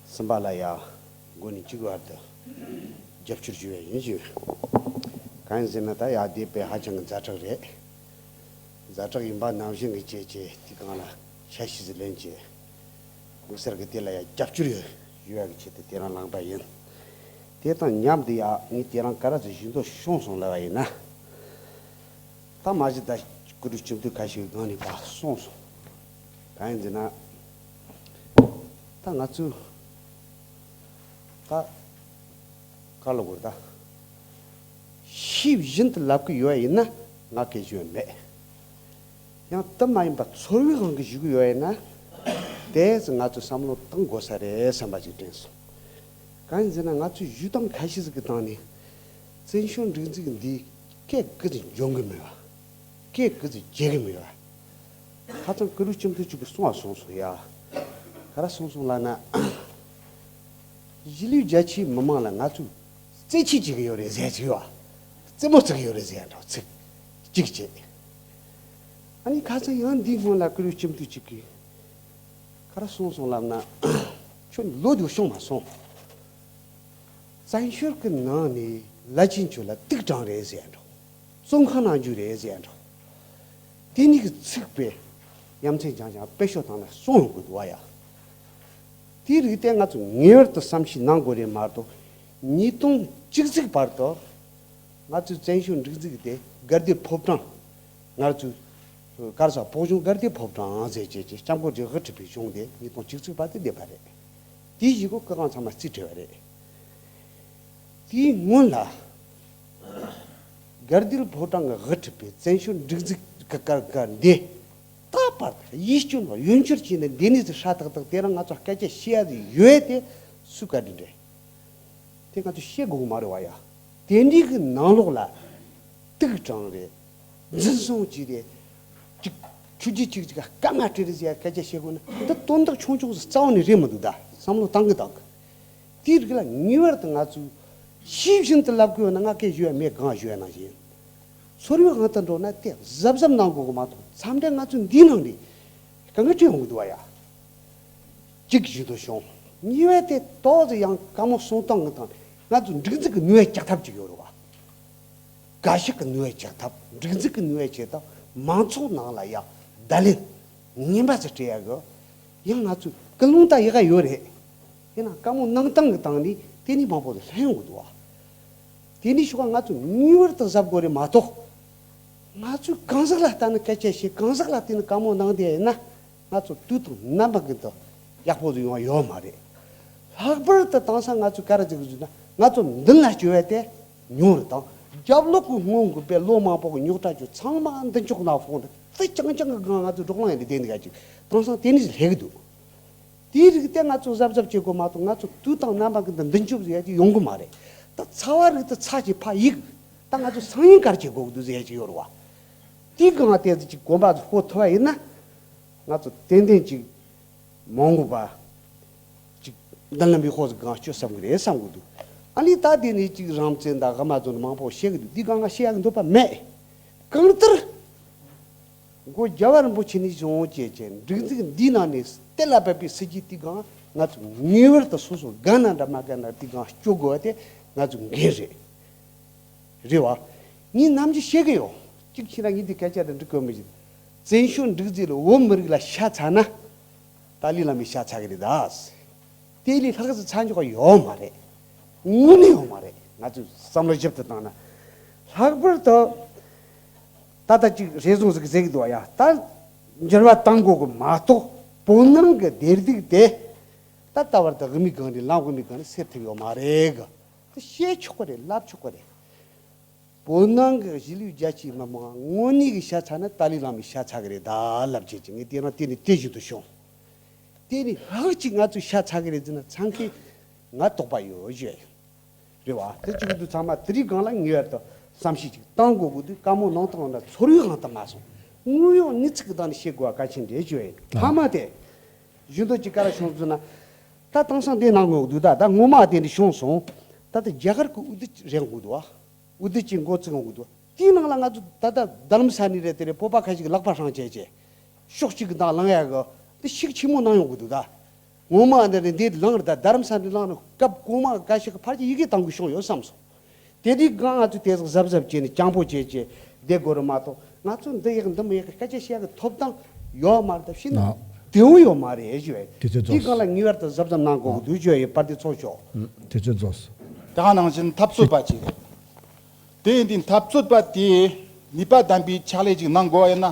གསུམ་པ་ལ་ཡ་མགོ་ནས་གཅིག་བར་དུ་རྒྱབ་སྐྱོར་ཞུ་བ་ཡིན་ཞུ། གང་ཡིན་ཟེར་ན་ད་ཡ་དེ་དཔེ་ཧ་ཅང་གི་ཛ་དྲག་རེད། ཛ་དྲག་ཡིན་པ་ནང་བཞིན་གྱི་བྱས་བྱས་དེ་སྒང་ལ་ཆ་ཤས་ཟིག་ལེན་བྱས། དམིགས་བསལ་གྱི་དེ་ལ་ཡང་རྒྱབ་སྐྱོར་ཡོད་ཡོད་ཡག་གི་ཆེད་དུ་དེ་རང་ལངས་པ་ཡིན། དེ་དང་མཉམ་དུ་ཡང་ངས་དེ་རང་ག་རེ་ཟེར་ཞུ་མདོག་ཤོང་སོང་ལབ་པ་ཡིན་ན། ད་མ་གཞི་ད་སྐུ་དྲུང་སྤྱི་འཐུས་ཁ་ཤས་ཀྱི་སྒང་ནས་ཕར་གསུངས་སོང་། གང་ཡིན་ཟེར་ན། ད་ང་ཚོས་ད་ག་ལ་གོ་ད། ཤེས་བཞིན་དུ་ལབ་ཀྱི་ཡོད་ཡིན་ན་ང་སྐད་ཆ་མེད། ཡང་དེ་མ་ཡིན་པ་ཚོར་བའི་དབང་གིས་ཞུ་གི་ཡོད་ཡིན་ན། དེ་ཚོ་ང་ཚོས་བསམ་བློ་གཏང་དགོས་ས་རེད་བསམ་པ་ཅིག་དྲན་སོང་། གང་ཡིན་ཟེར་ན་ང་ཚོས་ཞུ་སྟངས་ཁ་ཤས་ཤིག་གི་སྟེང་ནས་བཙན་བྱོལ་སྒྲིག་འཛུགས་འདི་སྐད་ཀི་ཙི་འཇོན་གི་མེད་པ། སྐད་ཀི་ཙི་བརྗེད་གི་མེད་པ། ཁ་སང་སྐུ་རུ་ཁྲིམས་མཐུན་གཅིག་གིས་གསུངས་པ་སོང་སོང་ཡ། ག་རེ་གསུངས་སོང་ལབ་ན། གཞིས་ལུས་རྒྱ་ཆེའི་མི་མང་ལ་ང་ཚོས་རྩེད་ཆས་བྱེད་ཀྱི་ཡོད་རེད་ཟེར་གྱི་ཡོད། རྩེད་མོ་རྩེ་གི་ཡོད་རེད་ཟེར་ཡ་འདྲ་བོ་ཚིག་གཅིག་བྱས། ཨ་ནི་ཁ་སང་ཡང་འདིའི་སྔོན་ལ་ཀུ་རེ་སྐྱབས་མགོན་གཅིག་གིས་ག་རེ་གསུངས་སོང་ལབ་ན། ཁྱོད་ལོ་དེ་བྱུང་མ་སོང་། བཙན་བྱོལ་གྱི་ནང་ནས་བླ་ཆེན་ཚོ་ལ་དུག་དྲངས་རེད་ཟེར་ཡ་འདྲ་བོ། བཙོན་ཁང་ནང་འཇུག་རེད་ཟེར་ཡ་འདྲ་བོ། དེ་ནི་གི་ཚིག་པས་ཡ་མཚན་ཅང་ཅང་དཔེ་ཤོག་ཐང་ན་གསུངས་ཡོང་གི་འདུག་བ་ཡ། དེའི་རིགས་དེ་ང་ཚོ་ངེས་པར་དུ་བསམ་ཤེས་གནང་དགོས་རེད་མ་གཏོགས། ཉིས་སྟོང་བཅུ་གཅིག་བར་དུ་ང་ཚོའི་བཙན་བྱོལ་སྒྲིག་འཛུགས་དེ་དགའ་ལྡན་ཕོ་བྲང་། ང་ཚོའི་ག་རེ་ཟེར། ཕོ་གཞུང་དགའ་ལྡན་ཕོ་བྲང་ཟེར་བྱས་བྱས་སྐྱབས་མགོན་གྱིས་དབུ་ཁྲིད་པའི་གཞུང་དེ་ཉིས་སྟོང་བཅུ་གཅིག་བར་དུ་བསྡད་པ་རེད། དེའི་གཞུག་གུ་སྐུ་ཁམས་ཚང་མ་རྩིས་བྲལ་བ་རེད། དེའི་སྔོན་ལ་དགའ་ལྡན་ཕོ་བྲང་གིས་དབུ་ཁྲིད་པའི་བཙན་བྱོལ་སྒྲིག་འཛུགས་ཀྱི་སྐབས་འདི། རྟག་པར་ཡིད་སྐྱོ་ནོ་ཡོན་ཆོར་གྱིས་ནི་འདི་ནས་ཟིག་ཧྲ་ཏག་ཏག་དེ་རིང་ང་ཚོ་སྐད་ཆ་བཤད་ཡ་ཟིག་ཡོད་དེ་སུ་བཀའ་དྲིན་རེད། དེ་ང་ཚོ་བཤད་དགོས་གི་མ་རེད་བ་ཡ། དེ་འདྲའི་གི་ནང་ལོགས་ལ་དུག་དྲངས་རེད། འཛིན་བཟུང་བྱས་རེད། ཅིག་ཆུ་རྒྱུ་ཅིག་ཅིག་སྐར་མ་སྤྲད་རེད་ཟེར་ཡ་སྐད་ཆ་བཤད་དགོས་ན་འདི་དོན་དག་ཆུང་ཆུང་ཟིག་རྩ་བ་ནས་རེད་མི་འདུག་ད་བསམ་བློ་བཏང་གི་བཏང་གི། དེའི་རིགས་ལ་ངེས་པར་དུ་ང་ཚོས་ཤེས་བཞིན་དུ་ལབ་དགོས་ན་ང་སྐད་ཞུ་ཡ་མེད། གང་ཞུ་ཡ་ནང་བཞིན། ཚོར་བའི་དབང་དུ་འགྲོ་ན་དེ་གཟབ་གཟབ་གནང་དགོས་གི་མ་གཏོགས་མཚམས་འདྲ་ང་ཚོ་འདིའི་ནང་ནས་གང་ག་བྲིས་ཡོང་གི་འདུག་བ་ཡ། གཅིག་བཞིན་དུ་བྱུང་། གཉིས་པ་དེ་ཏོག་ཙམ་ཡང་བཀའ་མོལ་གསུང་སྟངས་ཀྱི་སྟེང་ང་ཚོ་སྒྲིག་འཛུགས་ཀྱི་ནུས་པ་རྒྱག་ཐབས་ཅིག་ཡོད་རེད་བ། འགའ་ཞིག་གི་ནུས་པ་རྒྱག་ཐབས། སྒྲིག་འཛུགས་ཀྱི་ནུས་པ་བྱེད་ཐབས། མང་ཚོགས་ནང་ལ་ཡང་བརྡ་ལན་ངན་པ་ཟིག་སྤྲད་ཡ་གི། ཡང་ང་ཚོས་ཀུན་སློང་ད་ཡག་ག་ཡོད་རེད། ཡིན་ནའང་བཀའ་མོལ་གནང་སྟངས་ཀྱི་སྟེང་ནས་དེ་ནས་མང་པོ་ལྷན་ཡོང་གི་འདུག་བ། དེ་ནས་ཞུ་བ་ང་ཚོས་ངེས་པར་དུ་གཟབ་དགོས་རེད་མ་གཏོགས། ང་ཚོས་གང་ཟག་ལ་ལྟ་ནས་སྐད་ཆ་བཤད། གང་ཟག་ལ་བལྟས་ནས་བཀའ་མོལ་གནང་བསྡད་ཡིན་ན། ང་ཚོ་དུས་དང་རྣམ་པ་ཀུན་ཏུ་ཡག་པོ་ཟིག་ཡོང་བ་ཡོད་མ་རེད། ལྷག་པར་དུ་དེང་སང་ང་ཚོས་ག་རེ་ཟེར་གི་ཟེར་ན་ང་ཚོ་མདུན་ལ་སྐྱོད་ཡ་དེ་ཉུང་རུ་དང་། རྒྱབ་ལོག་གི་སྔོན་གི་དཔེ་ལོ་མང་པོ་གི་རྙོག་དྲ་ཆུ་ཚང་མ་མདུན་ཅོག་ནང་ཕོག་ནས་དེ་རྐྱང་རྐྱང་གི་སྒང་ང་ཚོ་འབྲོག་གླིང་ཡིན་ནི་བསྡད་འདི་ག་ཅིག་དེང་སང་དེ་ནས་སླེབས་གི་འདུག་དེའི་རིགས་དེ་ང་ཚོ་གཟབ་གཟབ་བྱེད་དགོས་མ་གཏོགས་ང་ཚོ་དུས་དང་རྣམ་པ་ཀུན་ཏུ་མདུན་སྐྱོད་ཟེར་ཡ་ཅིག་ཡོང་གི་མ་རེད། ད་ཚ་བ་རིགས་དེ་ཚ་ཅིག་ཕར་གཡུག་ད་ང་ཚོ་སང་ཉིན་ག་རེ་བྱེད་དགོས་ཀྱི་འདུག་ཟེར་ཡ་ཅིག་ཡོད་རེད་བ། དེའི་སྒང་དེ་ཚོ་ཅིག་གོམ་པ་ཚོ་སྤོ་ཐུབ་པ་ཡིན་ན། ང་ཚོ་ཏན་ཏན་ཅིག་མ་འོངས་པ་ཅིག་མདུན་ལམ་ཡག་པོ་ཟིག་སྒང་སྐྱོད་བསམ་གི་རེད་བསམ་གི་འདུག་ཨ་ནི་ད་དེ་ནས་ཅིག་རང་བཙན་དང་དབུ་མ་ཚོ་ནས་མང་པོ་བཤད་གི་འདུག་དེའི་སྒང་ང་བཤད་ཡ་གི་འདོད་པ་མེད། གང་ལྟར། མགོ་རྒྱལ་བ་རིན་པོ་ཆེ་ནས་བྱུང་བྱས་བྱས་སྒྲིག་འཛུགས་འདིའི་ནང་ནས་གཏན་ལ་ཕབ་པའི་སྲིད་ཇུས་དེའི་སྒང་ང་ཚོ་ངེས་པར་དུ་སོ་སོ་དགའ་ན་འདྲ་མ་དགའ་ན་དེའི་སྒང་སྐྱོད་དགོས་པ་དེ་ང་ཚོ་འགན་རེད། རེད་བ། ངས་ནམ་རྒྱུན་བཤད་གི་ཡོད། གཅིག་བྱས་ན་ངས་འདི་སྐད་ཆ་དེ་འདྲི་དགོས་མི་ཞིག་བཙན་བྱོལ་སྒྲིག་འཛུགས་ལ་བོད་མི་རིགས་ལ་ཤ་ཚ་ན། ཏཱ་ལའི་བླ་མས་ཤ་ཚ་གི་རེད་ད། དེ་ལས་ལྷག་ཙམ་ཚ་འཇོག་ཡོད་མ་རེད། དངོས་གནས་ཡོད་མ་རེད། ང་ཚོས་བསམ་བློ་ཞིབ་ཏུ་བཏང་ན། ལྷག་པར་དུ། ད་ལྟ་ཅིག་རེ་ཟུང་ཟིག་ཟེར་གི་འདུག་བ་ཡ། ད་འགྱུར་བ་གཏང་དགོས་གི་མ་གཏོགས་བོད་ནང་གི་བདེ་སྡུག་དེ། ད་ལྟ་བར་དུ་དབུ་མའི་སྒང་ནས་ལམ་དབུ་མའི་སྒང་ནས་སེལ་ཐུབ་ཡོད་མ་རེད་གི། དེ་བཤད་ཆོག་གི་རེད། ལབ་ཆོག་གི་རེད། བོད་ནང་གི་གཞིས་ལུས་རྒྱ་ཆེའི་མི་མང་དངོས་གནས་ཀྱི་ཤ་ཚ་ན་ཏཱ་ལའི་བླ་མའི་ཤ་ཚ་གི་རེད་ད་ལབ་བྱས་ཀྱི་ངས་དེ་རིང་དེ་ནས་དེ་བཞིན་དུ་བྱུང་། དེ་ནས་ལྷག་ཅིག་ང་ཚོས་ཤ་ཚ་གི་རེད་ཟེར་ན་ཚང་མཁན་ང་དོགས་པ་ཡོད་ཞུ་ཡ་ཡིན། རེད་བ། དེ་གཅིག་གི་དུས་ཚང་མ་དེ་རིགས་སྒང་ལ་ངེས་པར་དུ་བསམ་ཤེས་ཅིག་བཏང་དགོས་ཀྱི་འདུག་བཀའ་མོལ་གནང་སྟངས་ལ་ཚོར་བའི་དབང་དུ་མ་སོང་། དངོས་ཡོད་གནས་ཚུལ་གྱི་སྟེང་ནས་བཤད་དགོས་པ་གལ་ཆེན་རེད་ཞུ་ཡ་ཡིན། མཐའ་མ་དེ། གཞོན་དུ་ཅིག་ག་རེ་བྱུང་ཟེར་ན། ད་དེང་སང་དེ་གནང་དགོས་ཀྱི་འདུག་ད་ད་ངོ་མ་དེ་འདྲ་བྱུང་སོང་། ད་ལྟ་རྒྱ་གར་གྱི་འོས་བསྡུ་རེད་འགོ་འདུག་བ། འོས་བསྡུ་ཅིག་འགོ་བཙུགས་འགོ་འདུག་དེའི་ནང་ལ་ང་ཚོ་ད་ལྟ་རྡ་རམ་ས་ནས་རེད་དེ་རེད། བོད་པ་ཁ་ཤས་ཀྱིས་ལག་པ་བསྲིངས་བྱས་བྱས། ཕྱོགས་གཅིག་གི་ནང་ལངས་ཡ་གི་དེ་ཤུགས་ཆེན་མོ་གནང་ཡོང་གི་འདུག་ད། ངོ་མ་འདི་རེད། འདི་ལངས་རེད། ད་རྡ་རམ་ས་ནས་ལངས་ནས་སྐབས་གོང་མ་འགའ་ཞིག་གི་ཕར་གྱི་ཡི་གེ་བཏང་དགོས་བྱུང་ཡོད་བསམ་སོང་། དེ་དུས་སྒང་ང་ཚོས་དེ་ཟིག་གཟབ་གཟབ་བྱས་ནས་སྤྱང་པོ་བྱས་བྱས་བསྡད་དགོས་རེད་མ་གཏོགས། ང་ཚོ་འདི་ཡག་འདི་མི་ཡག་གི་སྐད་ཆ་བཤད་ཡག་གི་ཐོབ་ཐང་ཡོད་མ་རེད། ད་ཕྱིན་ན། ཨ། བདེ་བོ་ཡོད་མ་རེད་ཞུ་བས། དུས་ཚོད་རྫོགས་སོང་། དེའི་སྒང་ལ་ངེས་པར་དུ་གཟབ་གཟབ་གནང་དགོས་ཀྱི་འདུག་ཞུ་བ་ཡིན། པར་དེ་ཚོགས་ཤོག་ཨུ། དུས་ཚོད་རྫོགས་སོང་། དེ་ག་ནང་བཞིན་འཐབ་རྩོད་པ་ཅིག་རེད། དེ་ཡིན་དུས་འཐབ་རྩོད་པ་དེས་ནུས་པ་ལྡན་པའི་ཕྱག་ལས་ཅིག་གནང་དགོས་པ་ཡིན་ན།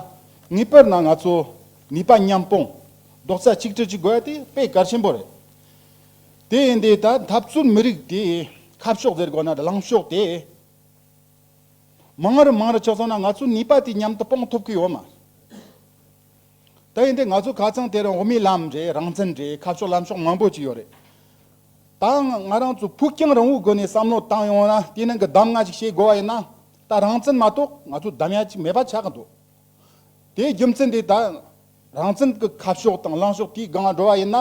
ངེས་པར་ན་ང་ཚོ་ནུས་པ་མཉམ་སྤུངས། རྡོག་རྩ་གཅིག་སྒྲིལ་ཅིག་དགོས་པ་དེ་དཔེ་གལ་ཆེན་པོ་རེད། དེ་ཡིན་དུས་ད་འཐབ་རྩོད་མི་རིགས་དེ་ཁ་ཕྱོགས་ཟེར་དགོས་ན་ལངས་ཕྱོགས་དེ། མང་རུ་མང་རུ་ཆགས་སོང་ན་ང་ཚོ་ནུས་པ་དེ་མཉམ་དུ་སྤུངས་ཐུབ་ཀྱི་ཡོད་མ་རེད། ད་ཡིན་དུས་ང་ཚོ་ཁ་ཚང་དེ་རིང་དབུ་མའི་ལམ་རེད། རང་བཙན་རེད། ཁ་ཕྱོགས་ལམ་ཕྱོགས་མང་པོ་ཅིག་ཡོད་རེད། ད་ང་རང་ཚོ་ཕུགས་རྒྱང་རིང་བོའི་སྒོ་ནས་བསམ་བློ་བཏང་ཡོང་ན་དེའི་ནང་གི་གདམ་ང་ཅིག་བྱེད་དགོས་པ་ཡིན་ན། ད་རང་བཙན་མ་གཏོགས་ང་ཚོ་གདམ་ཡ་ཅིག་མེད་པ་ཆགས་ཀྱི་འདུག་དེའི་རྒྱུ་མཚན་དེ་ད་རང་བཙན་གྱི་ཁ་ཕྱོགས་དང་ལངས་ཕྱོགས་དེའི་སྒང་འགྲོ་བ་ཡིན་ན།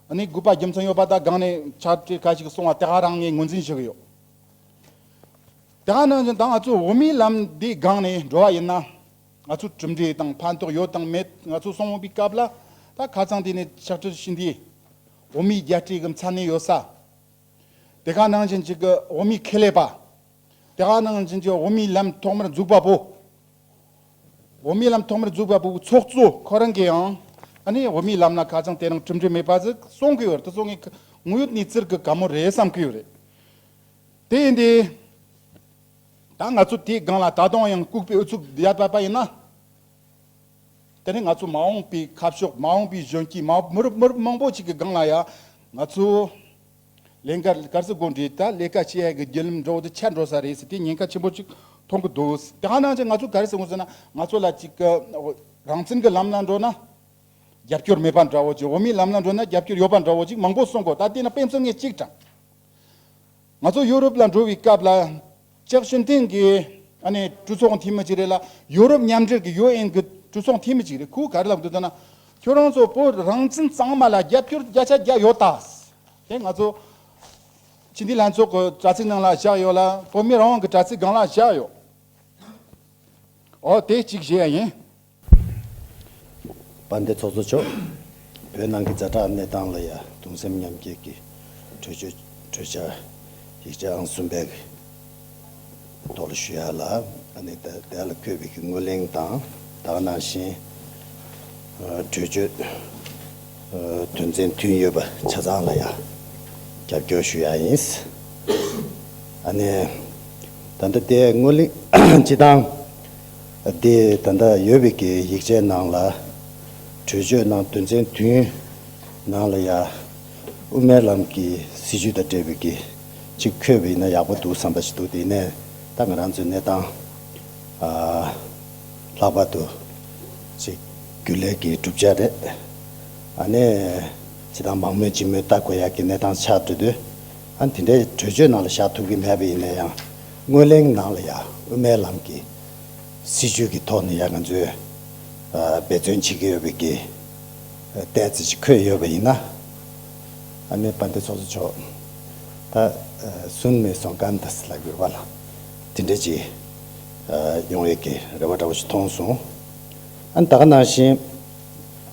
ཨ་ནི་དགོས་པ་རྒྱུ་མཚན་ཡོད་པ་དང་། སྒང་ནས་ཕྱག་བྲིས་ཁ་ཞིག་གསུང་བ་དེ་ག་རང་ངས་ངོས་འཛིན་ཞུ་གི་ཡོད། དེ་ག་ནང་བཞིན་ད་ང་ཚོ་འོ་མའི་ལམ་འདི་སྒང་ནས་འགྲོ་བ་ཡིན་ན། ང་ཚོ་གྲུབ་འབྲས་དང་ཕན་ཐོགས་ཡོད་དང་མེད། ང་ཚོ་སོང་བའི་སྐབས་ལ་ད་ཁ་སང་དེ་ནས་ཕྱག་བྲིས་ཤིན་ཏེ་འོ་མའི་རྒྱལ་སྤྱི་གི་མཚན་གནས་ཡོད་ས། དེ་ག་ནང་བཞིན་ཅིག་གི་འོ་མའི་ཁེ་ལས་པ། དེ་ག་ནང་བཞིན་ཅིག་འོ་མའི་ལམ་ཐོག་མར་འཛུགས་པ་པོ། འོ་མའི་ལམ་ཐོག་མར་འཛུགས་པ་པོ་ཚོགས་གཙོ་ཁོ་རང་གིས་ཡང་ཨ་ནི་འོ་མའི་ལམ་ལ་ཁ་སང་དེ་རིང་གྲུབ་འབྲས་མེད་པ་ཟིག་གསུང་གི་ཡོད་རེད། དེ་ཚོ་ངས་དངོས་ཡོད་གནས་ཚུལ་གི་དགའ་མོ་རེད་བསམ་གི་ཡོད་རེད། དེ་ཡིན་དུས། ད་ང་ཚོ་དེའི་སྒང་ལ་ད་དུང་ཡང་ལྐུགས་པའི་ཨུ་ཚུགས་ཡར་བབས་པ་ཡིན་ན། དེ་ནི་ང་ཚོ་མ་འོངས་པའི་ཁ་ཕྱོགས། མ་འོངས་པའི་གཞོན་སྐྱེས། མ་མི་རབས་མི་རབས་མང་པོ་ཞིག་གི་སྒང་ལ་ཡ། ང་ཚོ་ལས་ཀ་ག་རེ་ཟེར་དགོས་རེད། ད་ལས་ཀ་བྱེད་ཡ་གི་བརྒྱུད་ལམ་འགྲོ་བ་དེ་ཆད་འགྲོ་ས་རེད་ཟེར་དེ་ཉེན་ཁ་ཆེན་པོ་ཅིག་མཐོང་གི་འདུག་དེ་ག་ནང་བཞིན་ང་ཚོ་ག་རེ་ཟེར་དགོས་ཟེར་ན། ང་ཚོ་ལ་ཅིག་གི་རང་བཙན་གི་ལམ་ལ་འགྲོ་ན་རྒྱབ་སྐྱོར་མེད་པ་འདྲ་བོ་ཅིག་འོ་མའི་ལམ་ལ་འགྲོ་ན་རྒྱབ་སྐྱོར་ཡོད་པ་འདྲ་བོ་ཅིག་མང་པོ་གསུང་གོ། ད་དེ་ན་དཔེ་མཚོན་ངས་གཅིག་དྲངས། ང་ཚོ་ཡོ་རོབ་ལ་འགྲོ་བའི་སྐབས་ལ། ལྕགས་ཤིན་ཏིང་གི་ཨ་ནི་གྲོས་ཚོགས་འཐུས་མི་ཅིག་རེད་ལ། ཡོ་རོབ་མཉམ་འབྲེལ་གྱི་ཡུ་ཨེན་གྱི་གྲོས་ཚོགས་འཐུས་མི་ཅིག་རེད། ཁོས་ག་རེ་ལབ་འདུག་ཟེར་ན། ཁྱོད་རང་ཚོ་བོད་རང་བཙན་གཙང་མ་ལ་རྒྱབ་སྐྱོར་བརྒྱ་ཆ་བརྒྱ་ཡོད་ད། དེ་ང་ཚོ་སྤྱི་འཐུས་ལྷན་ཚོགས་ཀྱི་དྲ་ཚིགས་ནང་ལ་བཞག་ཡོད་ལ། བོད་མི་རང་དབང་གི་དྲ་ཚིགས་སྒང་ལ་བཞག་ཡོད། ཨོ་དེ་གཅིག་བཤད་ཡ་ཡིན། དཔལ་ལྡན་ཚོགས་གཙོ་མཆོག་བོད་ནང་གི་ཛ་དྲག་གནས་སྟངས་ལ་ཡ་གདུང་སེམས་མཉམ་སྐྱེད་ཀྱི་གྲོས་ཆོད་གྲོས་འཆར་ཡིག་ཆ་ཨང་གསུམ་པའི་ཐོག་ལ་ཞུ་ཡ་ལ། ཨ་ནི་ད་དེ་ལ་འཁོད་པའི་གི་ངོས་ལེན་དང་། ད་ག་ནང་བཞིན་གྲོས་ཆོད་དོན་ཚན་བདུན་ཡོད་པ་ཆ་ཚང་ལ་ཡ་རྒྱབ་སྐྱོར་ཞུ་ཡ་ཡིན། ཨ་ནི་ད་ལྟ་དེ་ངོས་ལེན་སྤྱི་བཏང་དེ་ད་ལྟ་ཡོད་པའི་གི་ཡིག་ཆའི་ནང་ལ། གྲོས་ཆོད་ནང་དོན་ཚན་བདུན་ནང་ལ་ཡ། དབུ་མའི་ལམ་གྱི་སྲིད་བྱུས་དང་འབྲེལ་བའི་གི་ཅིག་འཁོད་པ་ཡིན་ན་ཡག་པོ་འདུག་བསམ་པ་ཞིག་འདུག་དེ་ནས་ད་ང་རང་ཚོའི་གནས་སྟངས་ཨ་ལྷག་པར་དུ་ཅིག་རྒྱུན་ལས་ཀྱི་གྲུབ་ཆ་རེད། ཨ་ནི་སྤྱི་བཏང་མང་མོས་ལྗིད་མོས་ལྟ་དགོས་ཡག་གི་གནས་སྟངས་ཆགས་འགྲོ་དུས། ཨ་ནི་དེ་འདྲའི་གྲོས་ཆོད་ནང་ལ་བཞག་ཐུབ་ཀྱི་མེད་པ་ཡིན་ན་ཡང་། ངོས་ལེན་ནང་ལ་ཡ་དབུ་མའི་ལམ་གྱི་སྲིད་བྱུས་ཀྱི་ཐོག་ནས་ཡ་ང་ཚོས་ཨ་འབད་བརྩོན་བྱེད་ཀྱི་ཡོད་པའི་གི་ཨ་ཏོག་ཙམ་ཅིག་འཁོད་ཡོད་པ་ཡིན་ན། ཨ་ནི་དཔལ་ལྡན་ཚོགས་གཙོ་མཆོག་ད་ཨ་སུན་མེ་སོང་གན་དཱས་ལབ་ཡོད་པ་ལ། དེ་འདྲ་ཅིག་ཨ་ཡོང་ཡས་ཀྱི་རེ་བ་འདྲ་བོ་ཞིག་མཐོང་སོང་། ཨ་ནི་ད་ག་ནང་བཞིན།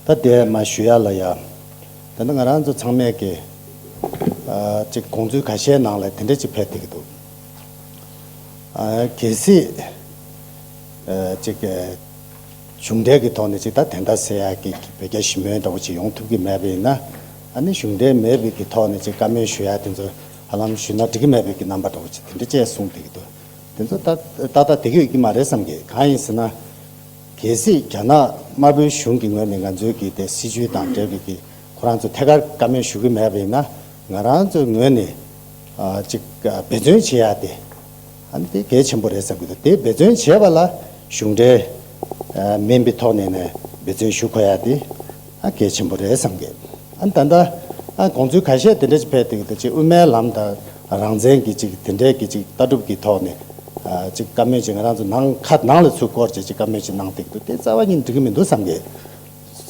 ད་དེ་མ་ཞུ་ཡ་ལ་ཡ། ད་ནི་ང་རང་ཚོ་ཚང་མས་ཀྱི་ཨ་ཅིག་དགོངས་ཚུལ་ཁ་ཤས་ནང་ལ་དེ་འདྲ་ཅིག་ཕེབས་བསྡད་ཀྱི་འདུག་ཨ་གལ་སྲིད་ཨ་ཅིག་གཞུང་འབྲེལ་གྱི་ཐོག་ནས་ཅིག་ད་དེ་འདྲ་ཟེར་ཡ་གི་བོད་རྒྱ་ཞི་མོལ་འདྲ་བོ་ཅིག་ཡོང་ཐུབ་ཀྱི་མེད་པ་ཡིན་ན། ཨ་ནི་གཞུང་འབྲེལ་མེད་པའི་གི་ཐོག་ནས་ཅིག་བཀའ་མོལ་ཞུ་ཡ་དེ་ཚོ་ཧ་ལམ་ཞུས་ན་འགྲིག་གི་མེད་པའི་གི་རྣམ་པ་འདྲ་བོ་ཅིག་དེ་འདྲ་ཅིག་གསུངས་བསྡད་ཀྱི་འདུག་དེ་ཚོ་ད་ཏག་ཏག་བསྡད་ཀྱི་ཡོད་ཀྱི་མ་རེད་བསམ་གི། གང་ཡིན་ཟེར་ན། གལ་སྲིད་རྒྱ་ནག་དམར་པོའི་གཞུང་གི་ངོས་ནས་ང་ཚོའི་གི་དེ་སྲིད་བྱུས་དང་འབྲེལ་བའི་གི་ཁོ་རང་ཚོ་ཐད་ཀར་བཀའ་མོལ་ཞུ་གི་མེད་པ་ཡིན་ན། ང་རང་ཚོའི་ངོས་ནས་ཨ་ཅིག་ཨ་འབད་བརྩོན་བྱེད་ཡ་དེ་ཨ་ནི་དེ་གལ་ཆེན་པོ་རེད་བསམ་གི་འདུག་དེ་འབད་བརྩོན་བྱས་པ་ལ་གཞུང་འབྲེལ་ཨ་མིན་པའི་ཐོག་ནས་ནས་འབད་བརྩོན་ཞུ་དགོས་ཡ་དེ་ཨ་གལ་ཆེན་པོ་རེད་བསམ་གི། ཨ་ནི་ད་ལྟ་ཨ་དགོངས་ཚུལ་ཁ་ཤས་དེ་འདྲ་ཞིག་ཕེབས་བསྡད་ཀྱི་འདུག་ཅིག་དབུ་མའི་ལམ་དང་རང་བཙན་གྱི་ཅིག་དེ་འདྲའི་གི་ཅིག་ལྟ་གྲུབ་ཀྱི་ཐོག་ནས་ཨ་ཅིག་བཀའ་མོལ་ཅིག་ང་རང་ཚོ་ནང་ཁ་ནང་ལ་ཚུར་བསྐོར་བྱས་ཅིག་བཀའ་མོལ་ཅིག་གནང་བསྡད་ཀྱི་འདུག་དེ་རྩ་བ་ཉིད་འགྲིག་གི་མི་འདུག་བསམ་གི།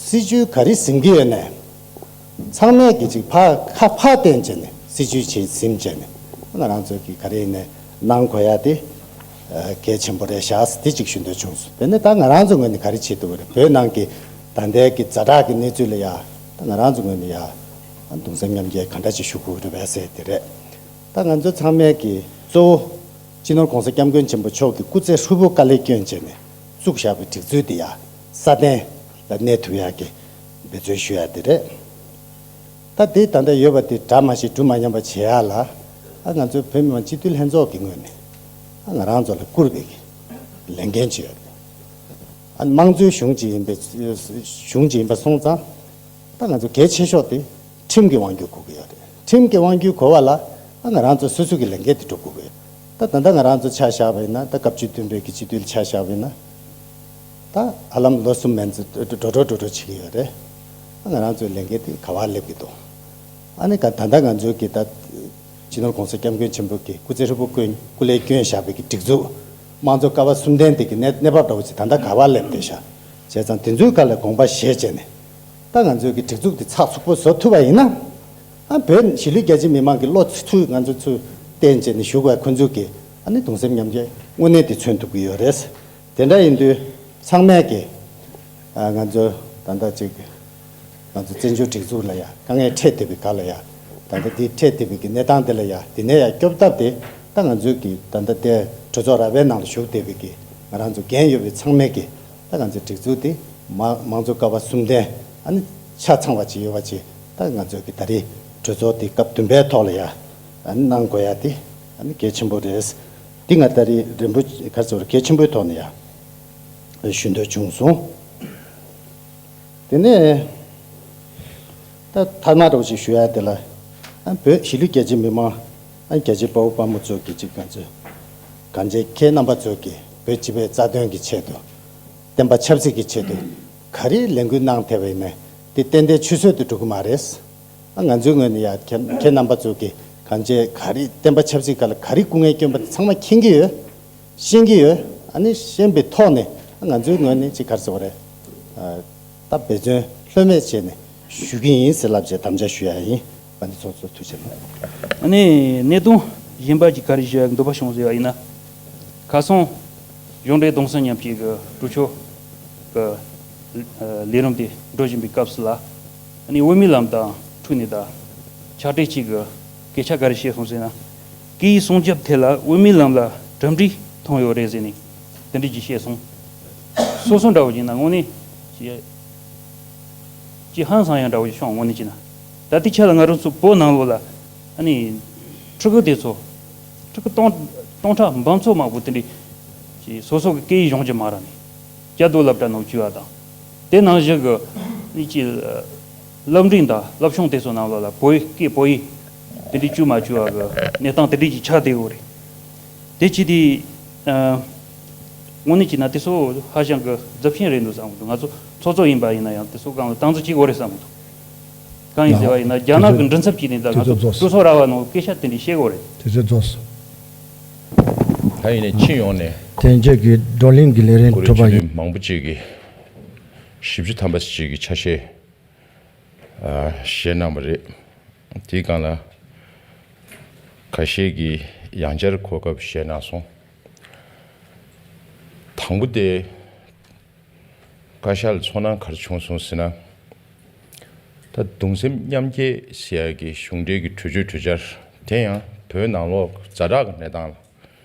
སྲིད་བྱུས་ག་རེ་ཟིན་གྱི་ཡོད་ནའི། ཚང་མས་ཀྱི་ཅིག་ཕ་ཁ་ཕ་བསྟན་བྱས་ནས་སྲིད་བྱུས་ཅིག་ཟིན་བྱས་ནས་ང་རང་ཚོ་གི་ག་རེ་ཡིན་ནའི་གནང་དགོས་ཡ་དེ་ཨ་གལ་ཆེན་པོ་རེད་ཤག་དེ་ཅིག་ཞུ་འདོད་བྱུང་སོང་། དེ་ནས་ད་ང་རང་ཚོ་ངོས་ནས་ག་རེ་བྱེད་ཐུབ་ཀྱི་རེད། བོད་ནང་གི་ད་ལྟའི་གི་ཛ་དྲག་གི་གནས་ཚུལ་ལ་ཡ་ད་ང་རང་ཚོ་ངོས་ནས་ཡ་གདུང་སེམས་མཉམ་སྐྱེད་ག་འདྲ་ཅིག་ཞུ་དགོས་ཀྱི་རེད་པས་ཟེར་དེ་རེད། ད་ང་ཚོ་ཚང་མས་ཀྱི་གཙོ་བོ་སྤྱི་ནོར་༸གོང་ས་༸སྐྱབས་མགོན་ཆེན་པོ་མཆོག་གི་སྐུ་ཚེ་ཧྲིལ་པོ་དཀའ་ལས་བསྐྱོན་བྱས་ནས་བཙུགས་བཞག་པའི་སྒྲིག་འཛུགས་དེ་ཡ་སྲ་བརྟན་ལ་གནས་ཐུབ་ཡག་གི་འབད་བརྩོན་ཞུ་ཡག་དེ་རེད། ད་དེ་ད་ལྟ་ཡོད་པ་དེ་འདྲ་མ་ཞིག་འགྲུབ་མ་ཉམས་པ་བྱེད་ཡག་ལ་ཨ་ང་ཚོའི་བོད་མི་མང་སྤྱི་འཐུས་ལྷན་ཚོགས་ཀྱི་ངོས་ནས་ཨ་ང་རང་ཚོ་ལ་བསྐུར་བའི་གི་ལས་འགན་ཅིག་ཡོད་རེད། ཨ་དམངས་གཙོའི་གཞུང་ཅིག་ཡིན་པའི་གཞུང་ཅིག་ཡིན་པ་སོང་ཙང་། ད་ང་ཚོ་གལ་ཆེ་ཤོས་དེ་ཁྲིམས་ཀྱི་དབང་སྒྱུར་དགོས་ཀྱི་ཡོད་རེད། ཁྲིམས་ཀྱི་དབང་སྒྱུར་དགོས་པ་ལ་ཨ་ང་རང་ཚོ་སོ་སོ་གི་ལས་འགན་དེ་སྒྲུབ་དགོས་ཀྱི་ཡོད། ད་ད་ལྟ་ང་རང་ཚོ་ཆ་བཞག་པ་ཡིན་ན། ད་སྐབས་བཅུ་བདུན་པའི་གི་སྤྱི་འཐུས་ལ་ཆ་བཞག་པ་ཡིན་ན། ད་ཧ་ལམ་ལོ་གསུམ་མན་ཙམ་འགྲོ་འགྲོ་འགྲོ་འགྲོ་བྱེད་ཀྱི་ཡོད་རེད། ཨ་ང་རང་ཚོའི་ལས་འགན་དེ་ག་པར་སླེབས་ཀྱི་འདུག་ཨ་ནི་ག་ད་ལྟ་ང་ཚོའི་གི་ད་སྤྱི་ནོར་༸གོང་ས་༸སྐྱབས་མགོན་ཆེན་པོ་གི་སྐུ་ཚེ་ཧྲིལ་པོ་བསྐྱོན་སྐུ་ལས་བསྐྱོན་བཞག་པའི་གི་སྒྲིག་འཛུགས་དམངས་གཙོ་ཀ་བ་གསུམ་ལྡན་དེ་གི་གནས་གནས་བབ་འདྲ་བོ་ཅིག་ད་ལྟ་ག་པར་སླེབས་བསྡད་ཤག་བྱས་ཙང་དེ་ཚོའི་སྒང་ལ་དགོངས་པ་བཞེས་བྱས་ནས། ད་ང་ཚོའི་གི་སྒྲིག་འཛུགས་དེ་ཚགས་ཚུད་པོ་བཟོ་ཐུབ་པ་ཡིན་ན། ཨ་བོད་གཞིས་ལུས་རྒྱ་ཆེ་མི་མང་གི་བློ་ཚུར་ང་ཚོ་ཚུར་བསྟན་བྱས་ནས་ཞུ་དགོས། ཁོ་ཚོ་གི་ ཨ་ནི་གདུང་སེམས་མཉམ་སྐྱེད་དངོས་གནས་དེ་མཚོན་ཐུབ་ཀྱི་ཡོད་རེད། དེ་འདྲ་ཡིན་དུས་ཚང་མས་ཀྱི་ཨ་ང་ཚོ་ད་ལྟ་ཅིག་ང་ཚོ་བཙན་བྱོལ་སྒྲིག་འཛུགས་ལ་ཡ་དཀའ་ངལ་འཕྲད་བསྡད་པའི་སྒང་ལ་ཡ། ད་ལྟ་འདི་འཕྲད་བསྡད་པའི་གི་གནས་སྟངས་དེ་ལ་ཡ་འདི་ནས་ཡ་སྐྱོབ་ཐབས་དེ་ད་ང་ཚོའི་གི་ད་ལྟ་དེ་གྲོས་ཚོགས་ར་བའི་ནང་ལ་བཞུགས་བསྡད་པའི་གི་ང་རང་ཚོ་འགན་ཡོད་པའི་ཚང་མས་ཀྱི་ད་ང་ཚོའི་སྒྲིག་འཛུགས་དེ་མ་མང་གཙོ་ཀ་བ་གསུམ་ལྡན་ཨ་ནི་ཆ་ཚང་བ་ཅིག་ཡོད་པ་ཅིག་ད་ང་ཚོའི་གི་ད་རེས་གྲོས་ཚོགས་དེ་སྐབས་བདུན་པའི་ཐོག་ལ་ཡ་ཨ་ནི་གནང་དགོས་ཡ་དེ་ཨ་ནི་གལ་ཆེན་པོ་རེད། འདི་ང་ད་རེས་རིན་པོ་ཆེ་ག་རེ་ཟེར་གལ་ཆེན་པོའི་ཐོག་ནས་ཡ་ཞུ་འདོད་བྱུང་སོང་། དེ་ནས་ད་ཐ་མ་འདྲ་བོ་ཞིག་ཞུ་ཡ་དེ་ལ་ཨ་བོད་གཞིས་ལུས་རྒྱ་ཆེ་མི་མང་ཨ་རྒྱ་ཆེ་དཔའ་བོ་དཔའ་མོ་ཚོ་གི་ཅིག་ང་ཚོས་གང་ཅི་ཁྱེད་རྣམ་པ་ཚོ་གི་བོད་སྤྱི་པའི་རྩ་དོན་གྱི་ཆེད་དུ་བསྟན་པ་ཆབ་སྲིད་ཀྱི་ཆེད་དུ་ག་རེ་ལས་འགུལ་གནང་ཐེབས་པ་ཡིན་ནའི་དེ་ཏན་ཏན་ཆུད་ཟོས་དུ་འགྲོ་གི་མ་རེད། ཨ་ང་ཚོའི་ངོས་ནས་ཡ་ཁྱེད་ཁྱེད་རྣམ་པ་ཚོ་གི་གང་ཅི་ག་རེ་བསྟན་པ་ཆབ་སྲིད་སྒང་ལ་ག་རེ་སྐུ་ངལ་བསྐྱོན་པ་དེ་ཚང་མ་མཁྱེན་གྱི་ཡོད། ཤེས་ཀྱི་ཡོད། ཨ་ནི་ཤེས་པའི་ཐོག་ནས་ང་ཚོའི་ངོས་ནས་ཅིག་ག་རེ་ཟེར་བ་རེད། ད་འབད་བརྩོན་ལྷོད་མེད་བྱས་ནས་ཞུ་གི་ཡིན་ཟེར་ལབ་བྱས་དམ་བཅའ་ཞུ་ཡ་ཡིན། བན་དེ་ཚོགས་གཙོ་ཐུགས་རྗེ་གནང་། ཨ་ནི་གནད་དོན་གཞན་པ་ཅིག་ག་རེ་ཞུ་ཡ་འདོད་པ་བྱུང་ཟེར་བ་ཡིན་ན། ཁ་སང་གཞུང་འབྲེལ་གདུང་སེམས་མཉམ་སྐྱེད་ཀྱི་གྲོས་ཆོད་ཀྱི་ལས་རིམ་དེ་འགྲོ་བཞིན་པའི་སྐབས་སུ་ལ། ཨ་ནི་དབུ་མའི་ལམ་དང་འཁྲིལ་ནས་ད་ཕྱག་སྦྲེལ་གཅིག་གི་སྐད་ཆ་ག་རེ་བཤད་སོང་ཟེར་ན། སྐད་ཡིག་སྲུང་སྐྱོབ་ཐད་ལ་དབུ་མའི་ལམ་ལ་གྲུབ་འབྲས་ཐོན་ཡོད་རེད་ཟེར་ནས་དེ་འདྲ་ཅིག་བཤད་སོང་། སོ་སོ་འདྲ་བོ་ཡིན་ན་དངོས་གནས་ཅི་ཅི་ཧང་སང་ཡང་འདྲ་བོ་ཞིག་བྱུང་། དངོས་གནས་བྱས་ན་ད་ལྟའི་ཆ་ལ་ང་རང་ཚོ་བོད་ནང་ལོགས་ལ་ཨ་ནི་ཕྲུ་གུ་དེ་ཚོ་ཕྲུ་གུ་སྟོང་སྟོང་ཕྲག་འབུམ་ཚོགས་མང་པོ་དེ་འདྲ་ཅིག་སོ་སོ་གི་སྐད་ཡིག་སྦྱོང་རྒྱུ་མ་རག་ནས་སྐྱ་རྡོ་སློབ་གྲྭ་ནང་བཅུག་པ་དང་། དེ་ནང་བཞིན་གྱི་ནི་ཅིག་སློབ་འབྲིང་དང་སློབ་ཆུང་དེ་ཚོ་ནང་ལོགས་ལ་བོད་ཡིག་སྐད་བོད་ཡིག་དེ་འདྲ་བཅུག་མ་བཅུག་པ་གི་གནས་སྟངས་དེ་འདྲ་ཅིག་ཆགས་བསྡད་ཡོད་རེད། དེ་ཅི་སྟེ། ཨ། དངོས་གནས་བྱས་ན་དེ་ཚོ་ཧ་ཅང་གི་རྫབ་ཆེན་རེད་འདུག་བསམ་གི་འདུག་ང་ཚོ་ཚོགས་གཙོ་ཡིན་པ་ཡིན་ན་ཡང་དེ་ཚོ་གང་ལ་སྟངས་འཛིན་བྱེད་དགོས་རེད་བསམ་གི་འདུག་གང་ཡིན་ཟེར་བ་ཡིན་ན་རྒྱ་ནག་གི་མགྲིན་ཚབ་བྱས་ནས་ད་ང་ཚོ་སོ་སོ་ར་བ་ནང་སྐད་ཆ་དེ་འདྲ་བཤད་དགོས་རེད། དེ་ཚོ་རྫོགས་སོང་། ད་ཡིན་ནས་ཕྱི་ཡོང་ནས་དེ་རྗེས་ཀྱི་བགྲོ་གླེང་གི་ལས་རིམ་གོ་རེ་གྲུབ་པ་ཆེ་ཡིན། མང་པོ་ཅིག་གིས་བཞི་བཅུ་ཐམ་པ་ཅིག་གི་ཆ་ཤས། ཨ། བཞེས་གནང་བ་རེད། དེའི་སྒང་ལ་ཁ་ཤས་ཀྱིས་ཡང་བསྐྱར་གོ་སྐབས་བཞེས་གནང་སོང་། དང་པོ་དེ་བཀའ་ཤག་ལ་ཚོར་སྣང་ག་རེ་བྱུང་སོང་ཟེར་ན། ད་གདུང་སེམས་མཉམ་སྐྱེད་ཟེར་ཡག་གི་གཞུང་འབྲེལ་གྱི་གྲོས་ཆོད་གྲོས་འཆར་དེ་ཡང་བོད་ནང་ལོགས་ཛ་དྲག་གི་གནས་སྟངས་ལ་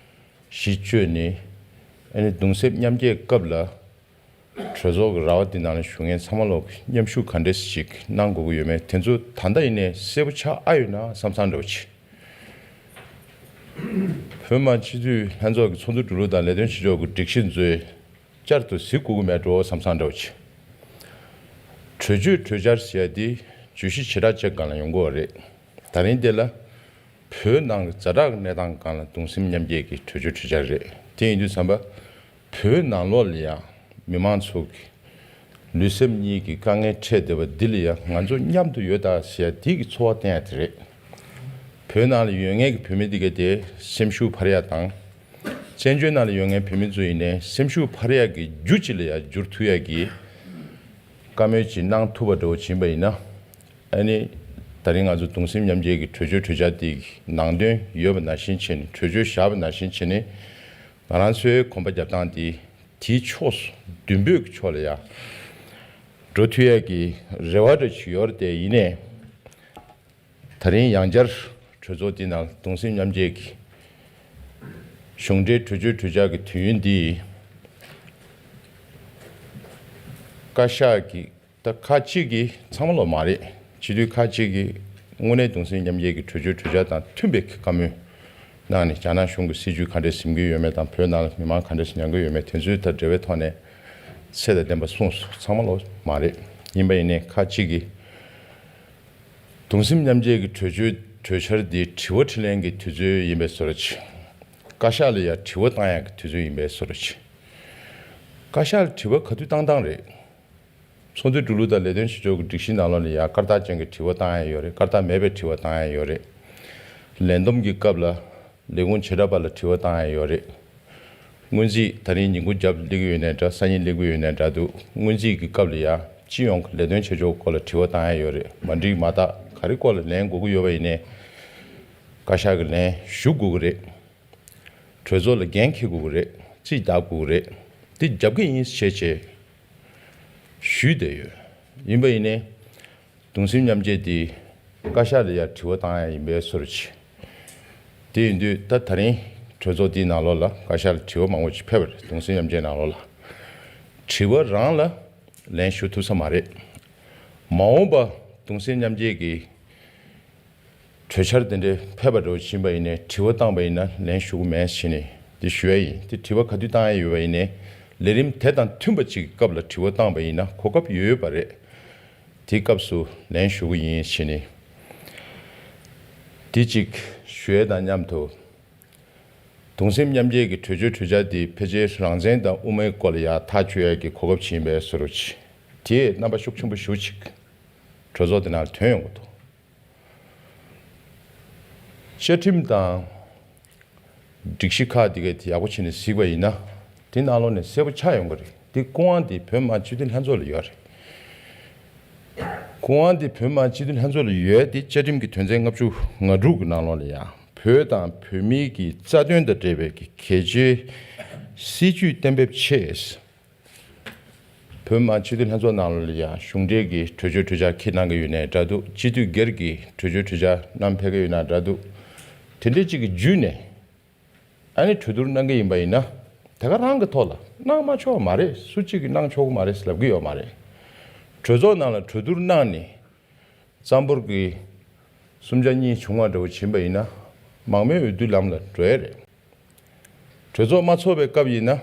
གཞི་བཅོལ་ནས་ཨ་ནི་གདུང་སེམས་མཉམ་སྐྱེད་སྐབས་ལ། གྲོས་ཚོགས་ཀྱི་ར་བ་འདི་ནང་ལ་བཞུགས་མཁན་ཚང་མ་ལོག་མཉམ་ཞུགས་ག་འདྲས་ཞིག་གནང་དགོས་ཀྱི་ཡོད་མེད་དེ་ཚོ་ད་ལྟ་ཡིན་ནའི་གསལ་པོ་ཆགས་ཨ་ཡོད་ན་བསམ་བསམ་འདྲ་བོ་ཅིག་བོད་མི་སྤྱི་འཐུས་ལྷན་ཚོགས་ཀྱི་ཚོགས་འདུ་གྲོལ་ལུགས་དང་ལས་དོན་བྱེད་ཕྱོགས་ཀྱི་སྒྲིག་གཞི་ཚོས་བསྐྱར་དུ་གཟིགས་དགོས་ཀྱི་མེད་འགྲོ་བསམ་བསམ་འདྲ་བོ་ཅིག་གྲོས་ཆོད་གྲོས་འཆར་ཟེར་ཡ་འདི་བརྗོད་གཞི་བྱེ་བྲག་ཅིག་སྒང་ལ་ཡོང་གི་ཡོད་རེད། ད་རིང་འདི་ལ་བོད་ནང་གི་ཛ་དྲག་གི་གནས་སྟངས་སྒང་ལ་གདུང་སེམས་མཉམ་སྐྱེད་ཀྱི་གྲོས་ཆོད་གྲོས་འཆར་རེད། དེ་ཡིན་དུས་ཙམ་པ། བོད་ནང་ལོགས་ལ་ཡང་མི་མང་ཚོ་གི་ལུས་སེམས་གཉིས་ཀྱི་དཀའ་ངལ་འཕྲད་བསྡད་པ་འདི་ལ་ཡང་ང་ཚོ་མཉམ་དུ་ཡོད་ད་ཟེར་ཡ་དེ་གི་ཚོར་བ་བསྟན་ཡ་དེ་རེད། བོད་ནང་ལ་ཡོད་མཁན་གྱི་བོད་མི་འདི་ག་དེ་སེམས་ཤུགས་འཕར་ཡ་དང་། བཙན་བྱོལ་ནང་ལ་ཡོད་མཁན་བོད་མི་ཚོ་ཡིན་ནའི་སེམས་ཤུགས་འཕར་ཡ་གི་རྒྱུ་ཅིག་ལ་ཡང་འགྱུར་ཐུབ་ཡ་གི་བཀའ་མོལ་ཅིག་གནང་ཐུབ་པ་འདྲ་བོ་ཅིག་ཡིན་པ་ཡིན་ན། ཨ་ནི། ད་རིང་ང་ཚོ་གདུང་སེམས་མཉམ་སྐྱེད་ཀྱི་གྲོས་ཆོད་གྲོས་འཆར་དེ་གི་ནང་དོན་ཡོད་པ་ནང་བཞིན་བྱས་ནས་གྲོས་ཆོད་བཞག་པ་ནང་བཞིན་བྱས་ནས་ང་རང་ཚོའི་གོམ་པ་རྒྱབ་སྟངས་དེ་དེའི་ཕྱོགས་སུ་མདུན་སྤོས་ཀྱི་ཕྱོགས་ལ་ཡ་འགྲོ་ཐུབ་ཡ་གི་རེ་བ་འདྲ་ཞིག་ཡོད་རེད་དེ་ཡིན་ནའི། ད་རིང་ཡང་བསྐྱར་གྲོས་ཚོགས་འདི་ནང་གདུང་སེམས་མཉམ་སྐྱེད་ཀྱི་གཞུང་འབྲེལ་གྲོས་ཆོད་གྲོས་འཆར་གྱི་དུས་ཡུན་འདི་བཀའ་ཤག་གི་ད་ཁག་ཅིག་གིས་ཚང་མ་ལོག་མ་རེད། སྤྱི་འཐུས་ཁག་ཅིག་གིས་དངོས་གནས་གདུང་སེམས་མཉམ་སྐྱེད་ཀྱི་གྲོས་ཆོད་གྲོས་འཆར་དང་མཐུན་པའི་བཀའ་མོལ་གནང་ནས་རྒྱ་ནག་གཞུང་གི་སྲིད་བྱུས་ག་འདྲས་ཟིན་གྱི་ཡོད་མེད་དང་བོད་ནང་ལ་མི་མང་ག་འདྲས་མྱངས་ཀྱི་ཡོད་མེད་དེ་ཚོའི་ཐད་འབྲེལ་བའི་ཐོག་ནས་ཚད་དང་ལྡན་པ་གསུངས་སོང་། ཚང་མ་ལོག་མ་རེད། ཡིན་པ་ཡིན་ནའི་ཁག་ཅིག་གིས། གདུང་སེམས་མཉམ་སྐྱེད་ཀྱི་གྲོས་ཆོད་གྲོས་འཆར་འདི་དྲི་བ་དྲིས་ལན་གྱི་དུས་ཚོད་ཡིན་པའི་བཟོ་འདྲ་ཅིག་བཀའ་ཤག་ལ་ཡང་དྲི་བ་བཏང་ཡག་གི་དུས་ཚོད་ཡིན་པའི་བཟོ་འདྲ་ཅིག་བཀའ་ཤག་ལ་དྲི་བ་ག་དུས་བཏང་བཏང་རེད། ཚོགས་འདུའི་འགྲོ་ལུགས་དང་ལས་དོན་བྱེད་ཕྱོགས་ཀྱི་སྒྲིག་གཞི་ནང་ལོགས་ལ་ཡང་སྐར་རྟགས་ཅན་གྱི་དྲི་བ་བཏང་ཡག་ཡོད་རེད། སྐར་རྟགས་མེད་པའི་དྲི་བ་བཏང་ཡག་ཡོད་རེད། ལས་བསྡོམས་ཀྱི་སྐབས་ལ། ལས་ཁུངས་བྱེ་བྲག་པ་ལ་དྲི་བ་བཏང་ཡ་ཡོད་རེད། སྔོན་རྩིས་ད་རིང་ཉིན་གུང་རྒྱབ་སླེབས་ཀྱི་ཡོད་ནའི་འདྲ། སང་ཉིན་སླེབས་ཀྱི་ཡོད་ནའི་འདྲ་འདུག་སྔོན་རྩིས་ཀྱི་སྐབས་ལ་ཡ་སྤྱི་ཡོངས་ཀྱི་ལས་དོན་བྱེད་ཕྱོགས་སྐོར་ལ་དྲི་བ་བཏང་ཡ་ཡོད་རེད། མ་འགྲིག་མ་དག་ག་རེ་སྐོར་ལ་ལན་དགོས་ཀྱི་ཡོད་པ་ཡིན་ནའི་བཀའ་ཤག་གི་ལན་ཞུ་དགོས་ཀྱི་རེད། གྲོས་ཚོགས་ལ་འགན་འཁྱེར་དགོས་ཀྱི་རེད། རྩིས་བདའ་དགོས་ཀྱི་རེད། འདི་རྒྱབ་ཀྱི་ཡིན་ཞེས་བྱས་ཞུས་བསྡད་ཡོད། ཡིན་པ་ཡིན་ནའི་གདུང་སེམས་མཉམ་སྐྱེད་འདི་བཀའ་ཤག་ལ་ཡང་དྲི་བ་བཏང་ཡ་ཡིན་པའི་བཟོ་འདྲ་ཅིག་དེ་ཡིན་དུས་ད་ད་རིང་གྲོས་ཚོགས་འདིའི་ནང་ལོགས་ལ་བཀའ་ཤག་ལ་དྲི་བ་མང་པོ་ཅིག་ཕེབས་པ་རེད། གདུང་སེམས་མཉམ་སྐྱེད་ནང་ལོགས་ལ་དྲི་བ་རང་ལ་ལན་ཞུ་ཐུབ་ས་མ་རེད། མ་འོངས་པ་གདུང་སེམས་མཉམ་སྐྱེད་ཀྱི་གྲོས་འཆར་དེ་འདྲའི་ཕེབས་པ་འདྲ་བོ་ཕྱིན་པ་ཡིན་ནའི་དྲི་བ་བཏང་པ་ཡིན་ན་ལན་ཞུ་གི་མེད་ཟེར་ནས་འདི་ཞུ་ཡ་ཡིན། དེ་དྲི་བ་ག་དུས་བཏང་ཡ་ཡོད་པ་ཡིན་ནའི་ལས་རིམ་དེ་དང་མཐུན་པ་ཅིག་གི་སྐབས་ལ་དྲི་བ་བཏང་པ་ཡིན་ན་གོ་སྐབས་ཡོད་ཡོད་པ་རེད། དེའི་སྐབས་སུ་ལན་ཞུ་གི་ཡིན་ཟེར་ནས། དེ་གཅིག་ཞུ་ཡས་དང་མཉམ་དུ། གདུང་སེམས་མཉམ་སྐྱེད་ཀྱི་གྲོས་ཆོད་གྲོས་འཆར་འདི་ཕལ་ཆེར་རང་བཙན་དང་དབུ་མའི་སྐོར་ལ་ཡང་ཐག་གཅོད་ཡས་ཀྱི་གོ་སྐབས་ཅིག་ཡིན་པའི་བཟོ་འདྲ་ཅིག་དེས་རྣམ་པ་ཤུགས་ཆེན་པོ་ཞེ་པོ་ཅིག་གྲོས་ཚོགས་དེ་ནང་ཐོན་ཡོང་གི་འདུག་བཅའ་ཁྲིམས་དང་སྒྲིག་གཞི་ཁག་འདི་གས་དེ་ཡག་པོ་བྱས་ནས་གཟིགས་པ་ཡིན་ན་དེ་ནང་ལོགས་ནས་གསལ་པོ་ཆགས་ཡོང་གི་རེད། དེ་སྐུ་དབང་དེ་བོད་མི་མང་སྤྱི་འཐུས་ལྷན་ཚོགས་ལ་ཡོད་རེད། སྐུ་དབང་དེ་བོད་མི་མང་སྤྱི་འཐུས་ལྷན་ཚོགས་ལ་ཡོད་དེ་བཅའ་ཁྲིམས་ཀྱི་དོན་ཚན་ལྔ་བཅུ་ང་དྲུག་གི་ནང་ལོགས་ལ་ཡང་བོད་དང་བོད་མིའི་གི་རྩ་དོན་དང་འབྲེལ་བའི་གི་གལ་ཆེའི་སྲིད་ཇུས་གཏན་འབེབས་ཆེད། བོད་མི་མང་སྤྱི་འཐུས་ལྷན་ཚོགས་ནང་ལོགས་ལ་ཡང་གཞུང་འབྲེལ་གྱི་གྲོས་ཆོད་གྲོས་འཆར་འཁྱེར་གནང་གི་ཡོད་ནའི་འདྲ་འདུག་སྤྱི་འཐུས་སྒེར་གྱི་གྲོས་ཆོད་གྲོས་འཆར་བསྣམས་ཕེབས་ཀྱི་ཡོད་ན་འདྲ་འདུག་དེ་འདྲའི་གཅིག་གི་བརྒྱུད་ནས་ཨ་ནི་གྲོས་བསྡུར་གནང་གི་ཡིན་པ་ཡིན་ན་དེ་ག་རང་གི་ཐོག་ལ་གནང་མ་ཆོག་མ་རེད། སུ་གཅིག་གིས་གནང་ཆོག་གི་མ་རེད་ལབ་ཀྱི་ཡོད་མ་རེད། གྲོས་ཚོགས་ནང་ལ་གྲོས་བསྡུར་གནང་ནས་རྩ་འབོར་གྱི་གསུམ་ཆ་གཉིས་བྱུང་བ་འདྲ་བོ་ཕྱིན་པ་ཡིན་ན་མང་མོས་འོས་བསྡུ་ལམ་ལ་འགྲོ་ཡ་རེད། གྲོས་ཚོགས་མ་ཚོགས་པའི་སྐབས་ཡིན་ན་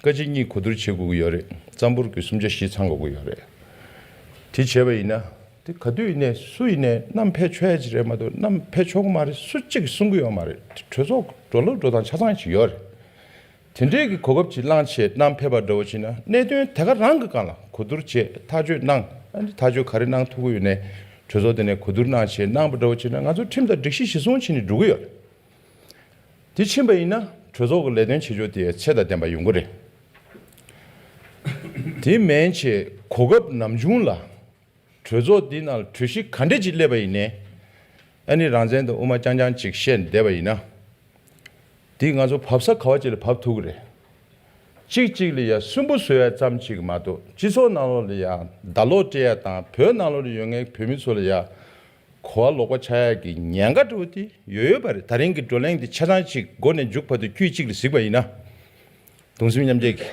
བཀའ་སྤྱི་གཉིས་གོ་བསྡུར་བྱེད་དགོས་ཀྱི་ཡོད་རེད། རྩ་འབོར་གྱི་གསུམ་ཆ་བཞི་ཚང་དགོས་ཀྱི་ཡོད་རེད། དེ་བྱས་པ་ཡིན་ན་དེ་ག་དུས་ཡིན་ནའི་སུ་ཡིན་ནའི་བསྣམས་ཕེབས་ཆོག་ཡ་ཅིག་རེད་མ་གཏོགས་བསྣམས་ཕེབས་ཆོག་གི་མ་རེད་སུ་གཅིག་གིས་གསུང་གི་ཡོད་མ་རེད། གྲོས་ཚོགས་འགྲོ་ལུགས་འགྲོ་སྟངས་ཆ་ཚང་ཅིག་ཡོད་རེད། དེ་འདྲའི་གི་གོ་སྐབས་ཅིག་བླངས་བྱས་བསྣམས་ཕེབས་པ་འདྲ་བོ་བྱས་ན་གནད་དོན་དེ་ག་རང་གི་སྒང་ལ་གོ་བསྡུར་བྱས་ཐག་གཅོད་གནང་། ཨ་ནི་ཐག་གཅོད་ག་རེ་གནང་ཐུབ་ཀྱི་ཡོད་ནའི་གྲོས་ཚོགས་དེ་ནས་གོ་བསྡུར་གནང་བྱས་གནང་པ་འདྲ་བོ་བྱས་ན་ང་ཚོ་ཁྲིམས་དང་སྒྲིག་གཞི་གཞིར་བཟུང་བྱས་ནས་འགྲོ་གི་ཡོད་རེད། དེ་ཕྱིན་པ་ཡིན་ན་གྲོས་ཚོགས་ཀྱི་ལས་དོན་བྱེད་ཕྱོགས་དེ་ཚད་དང་ལྡན་པ་ཡོང་གི་རེད། དེ་མིན་བྱས་གོ་སྐབས་ནམ་བྱུང་ལ་གྲོས་ཚོགས་འདི་ནང་ལ་གྲོས་གཞི་ག་འདྲས་ཅིག་སླེབས་པ་ཡིན་ནའི་ཨ་ནི་རང་བཙན་དང་དབུ་མ་རྐྱང་རྐྱང་ཅིག་བཤད་བསྡད་པ་ཡིན་ན་དེ་ང་ཚོ་བབས་ས་ག་བ་ཅིག་ལ་བབས་ཐུབ་ཀྱི་རེད། གཅིག་གཅིག་ལ་ཡ་སུན་པོ་བཟོ་ཡ་ཙམ་ཅིག་མ་གཏོགས་སྤྱི་ཚོགས་ནང་ལོགས་ལ་ཡ་བརྡ་ལོག་སྤྲད་ཡ་དང་བོད་ནང་ལོགས་ལ་ཡོད་མཁན་བོད་མི་ཚོ་ལ་ཡ་གོ་བ་ལོག་པ་ཆགས་ཡ་གི་ཉེན་ཁ་འདྲ་བོ་དེ་ཡོད་ཡོད་པ་རེད། ད་རིང་གི་བགྲོ་གླེང་འདི་ཆ་ཚང་ཅིག་མགོ་ནས་མཇུག་བར་དུ་དཀྱུས་གཅིག་ལ་གཟིགས་པ་ཡིན་ན། གདུང་སེམས་མཉམ་སྐྱེད་ཀྱི།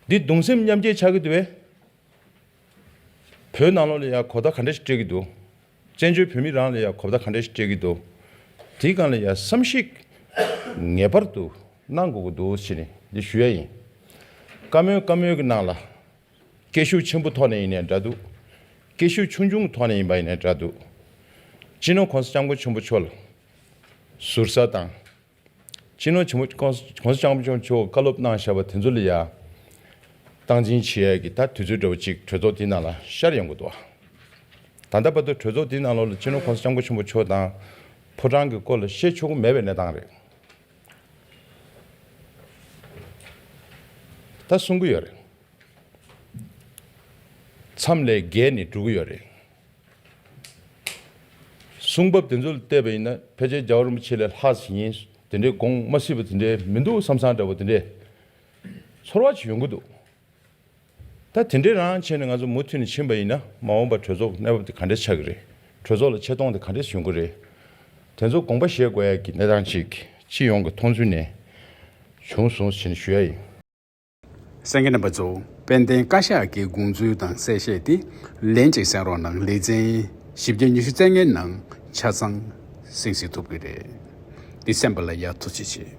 འདི་གདུང་སེམས་མཉམ་སྐྱེད་ཆགས་ཀྱི་འདུག་བས། བོད་ནང་ལོགས་ལ་ཡ་གོ་བརྡ་ག་འདྲ་ཞིག་སྤྲད་ཀྱི་འདུག་བཙན་བྱོལ་བོད་མི་རང་ལ་ཡ་གོ་བརྡ་ག་འདྲ་ཞིག་སྤྲད་ཀྱི་འདུག་དེའི་སྒང་ལ་ཡ་བསམ་གཞིག་ངེས་པར་དུ་གནང་དགོས་ཀྱི་འདུག་ཟེར་ནས་འདི་ཞུ་ཡ་ཡིན། བཀའ་མོལ་བཀའ་མོལ་གྱི་ནང་ལ། སྐད་ཤུགས་ཆེན་པོ་ཐོག་ནས་ཡིན་ནའི་འདྲ་འདུག་སྐད་ཤུགས་ཆུང་ཆུང་ཐོག་ནས་ཡིན་པ་ཡིན་ནའི་འདྲ་འདུག་སྤྱི་ནོར་༸གོང་ས་༸སྐྱབས་མགོན་ཆེན་པོ་མཆོག་ལ་ཟུར་ཟ་དང་། སྤྱི་ནོར་ཆེན་པོ་༸གོང་༸གོང་ས་༸སྐྱབས་མགོན་ཆེན་པོ་མཆོག་བཀའ་སློབ་གནང་བཞག་པ་དེ་ཚོ་ལ་ཡ་སྟངས་འཛིན་བྱེད་ཡས་ཀྱི་ད་དུས་ཚོད་འདྲ་བོ་ཅིག་གྲོས་ཚོགས་འདི་ནང་ལ་ཤར་ཡོང་གི་འདུག་ད་ལྟ་བར་དུ་གྲོས་ཚོགས་འདི་ནང་ལོགས་ལ་སྤྱི་ནོར་༸གོང་ས་༸སྐྱབས་མགོན་ཆེན་པོ་མཆོག་དང་ཕོ་བྲང་གི་སྐོར་ལ་བཤད་ཆོག་གི་མེད་པའི་གནས་སྟངས་རེད། ད་གསུང་གི་ཡོད་རེད། མཚམས་ལས་བརྒལ་ནས་འགྲོ་གི་ཡོད་རེད། གསུང་བབ་དེ་ཚོ་ལ་བལྟས་པ་ཡིན་ན་ཕལ་ཆེར་རྒྱལ་བ་རིན་པོ་ཆེ་ལས་ལྷག་ཙམ་ཡིན། དེ་འདྲའི་དགོངས་མ་སྲིད་པ་དེ་འདྲའི་མི་འདུག་བསམ་བསམ་འདྲ་བོ་དེ་འདྲའི་ཚོར་བ་ཅིག་ཡོང་གི་འདུག་ད་དེ་འདྲའི་རང་བྱས་ནས་ང་ཚོ་མུ་མཐུད་ནས་ཕྱིན་པ་ཡིན་ན་མ་འོངས་པ་གྲོས་ཚོགས་ཀྱི་གནས་བབ་དེ་ག་འདྲས་ཆགས་ཀྱི་རེད། གྲོས་ཚོགས་ལ་ཆེ་མཐོང་དེ་ག་འདྲས་ཡོང་གི་རེད། དེ་ཚོ་དགོངས་པ་བཞེས་དགོས་ཡ་གི་གནས་སྟངས་ཅིག་སྤྱི་ཡོངས་ཀྱི་མཐོང་ཚུལ་ནས་བྱུང་སོང་ཞེས་ཞུ་ཡ་ཡིན། གསན་མཁན་རྣམ་པ་ཚོ། དཔལ་ལྡན་བཀའ་ཤག་གི་དགོངས་ཚུལ་དང་གསལ་བཤད་དེ་ལན་གཅིག་གསན་རོགས་གནང་། ལེ་ཚན་བཞི་བརྒྱ་ཉི་ཤུ་རྩ་ལྔའི་ནང་ཆ་ཚང་གསན་གཟིགས་ཐུབ་ཀྱི་རེད། འདི་གསན་པ་ལ་ཡ་ཐུགས་རྗེ་ཆེ།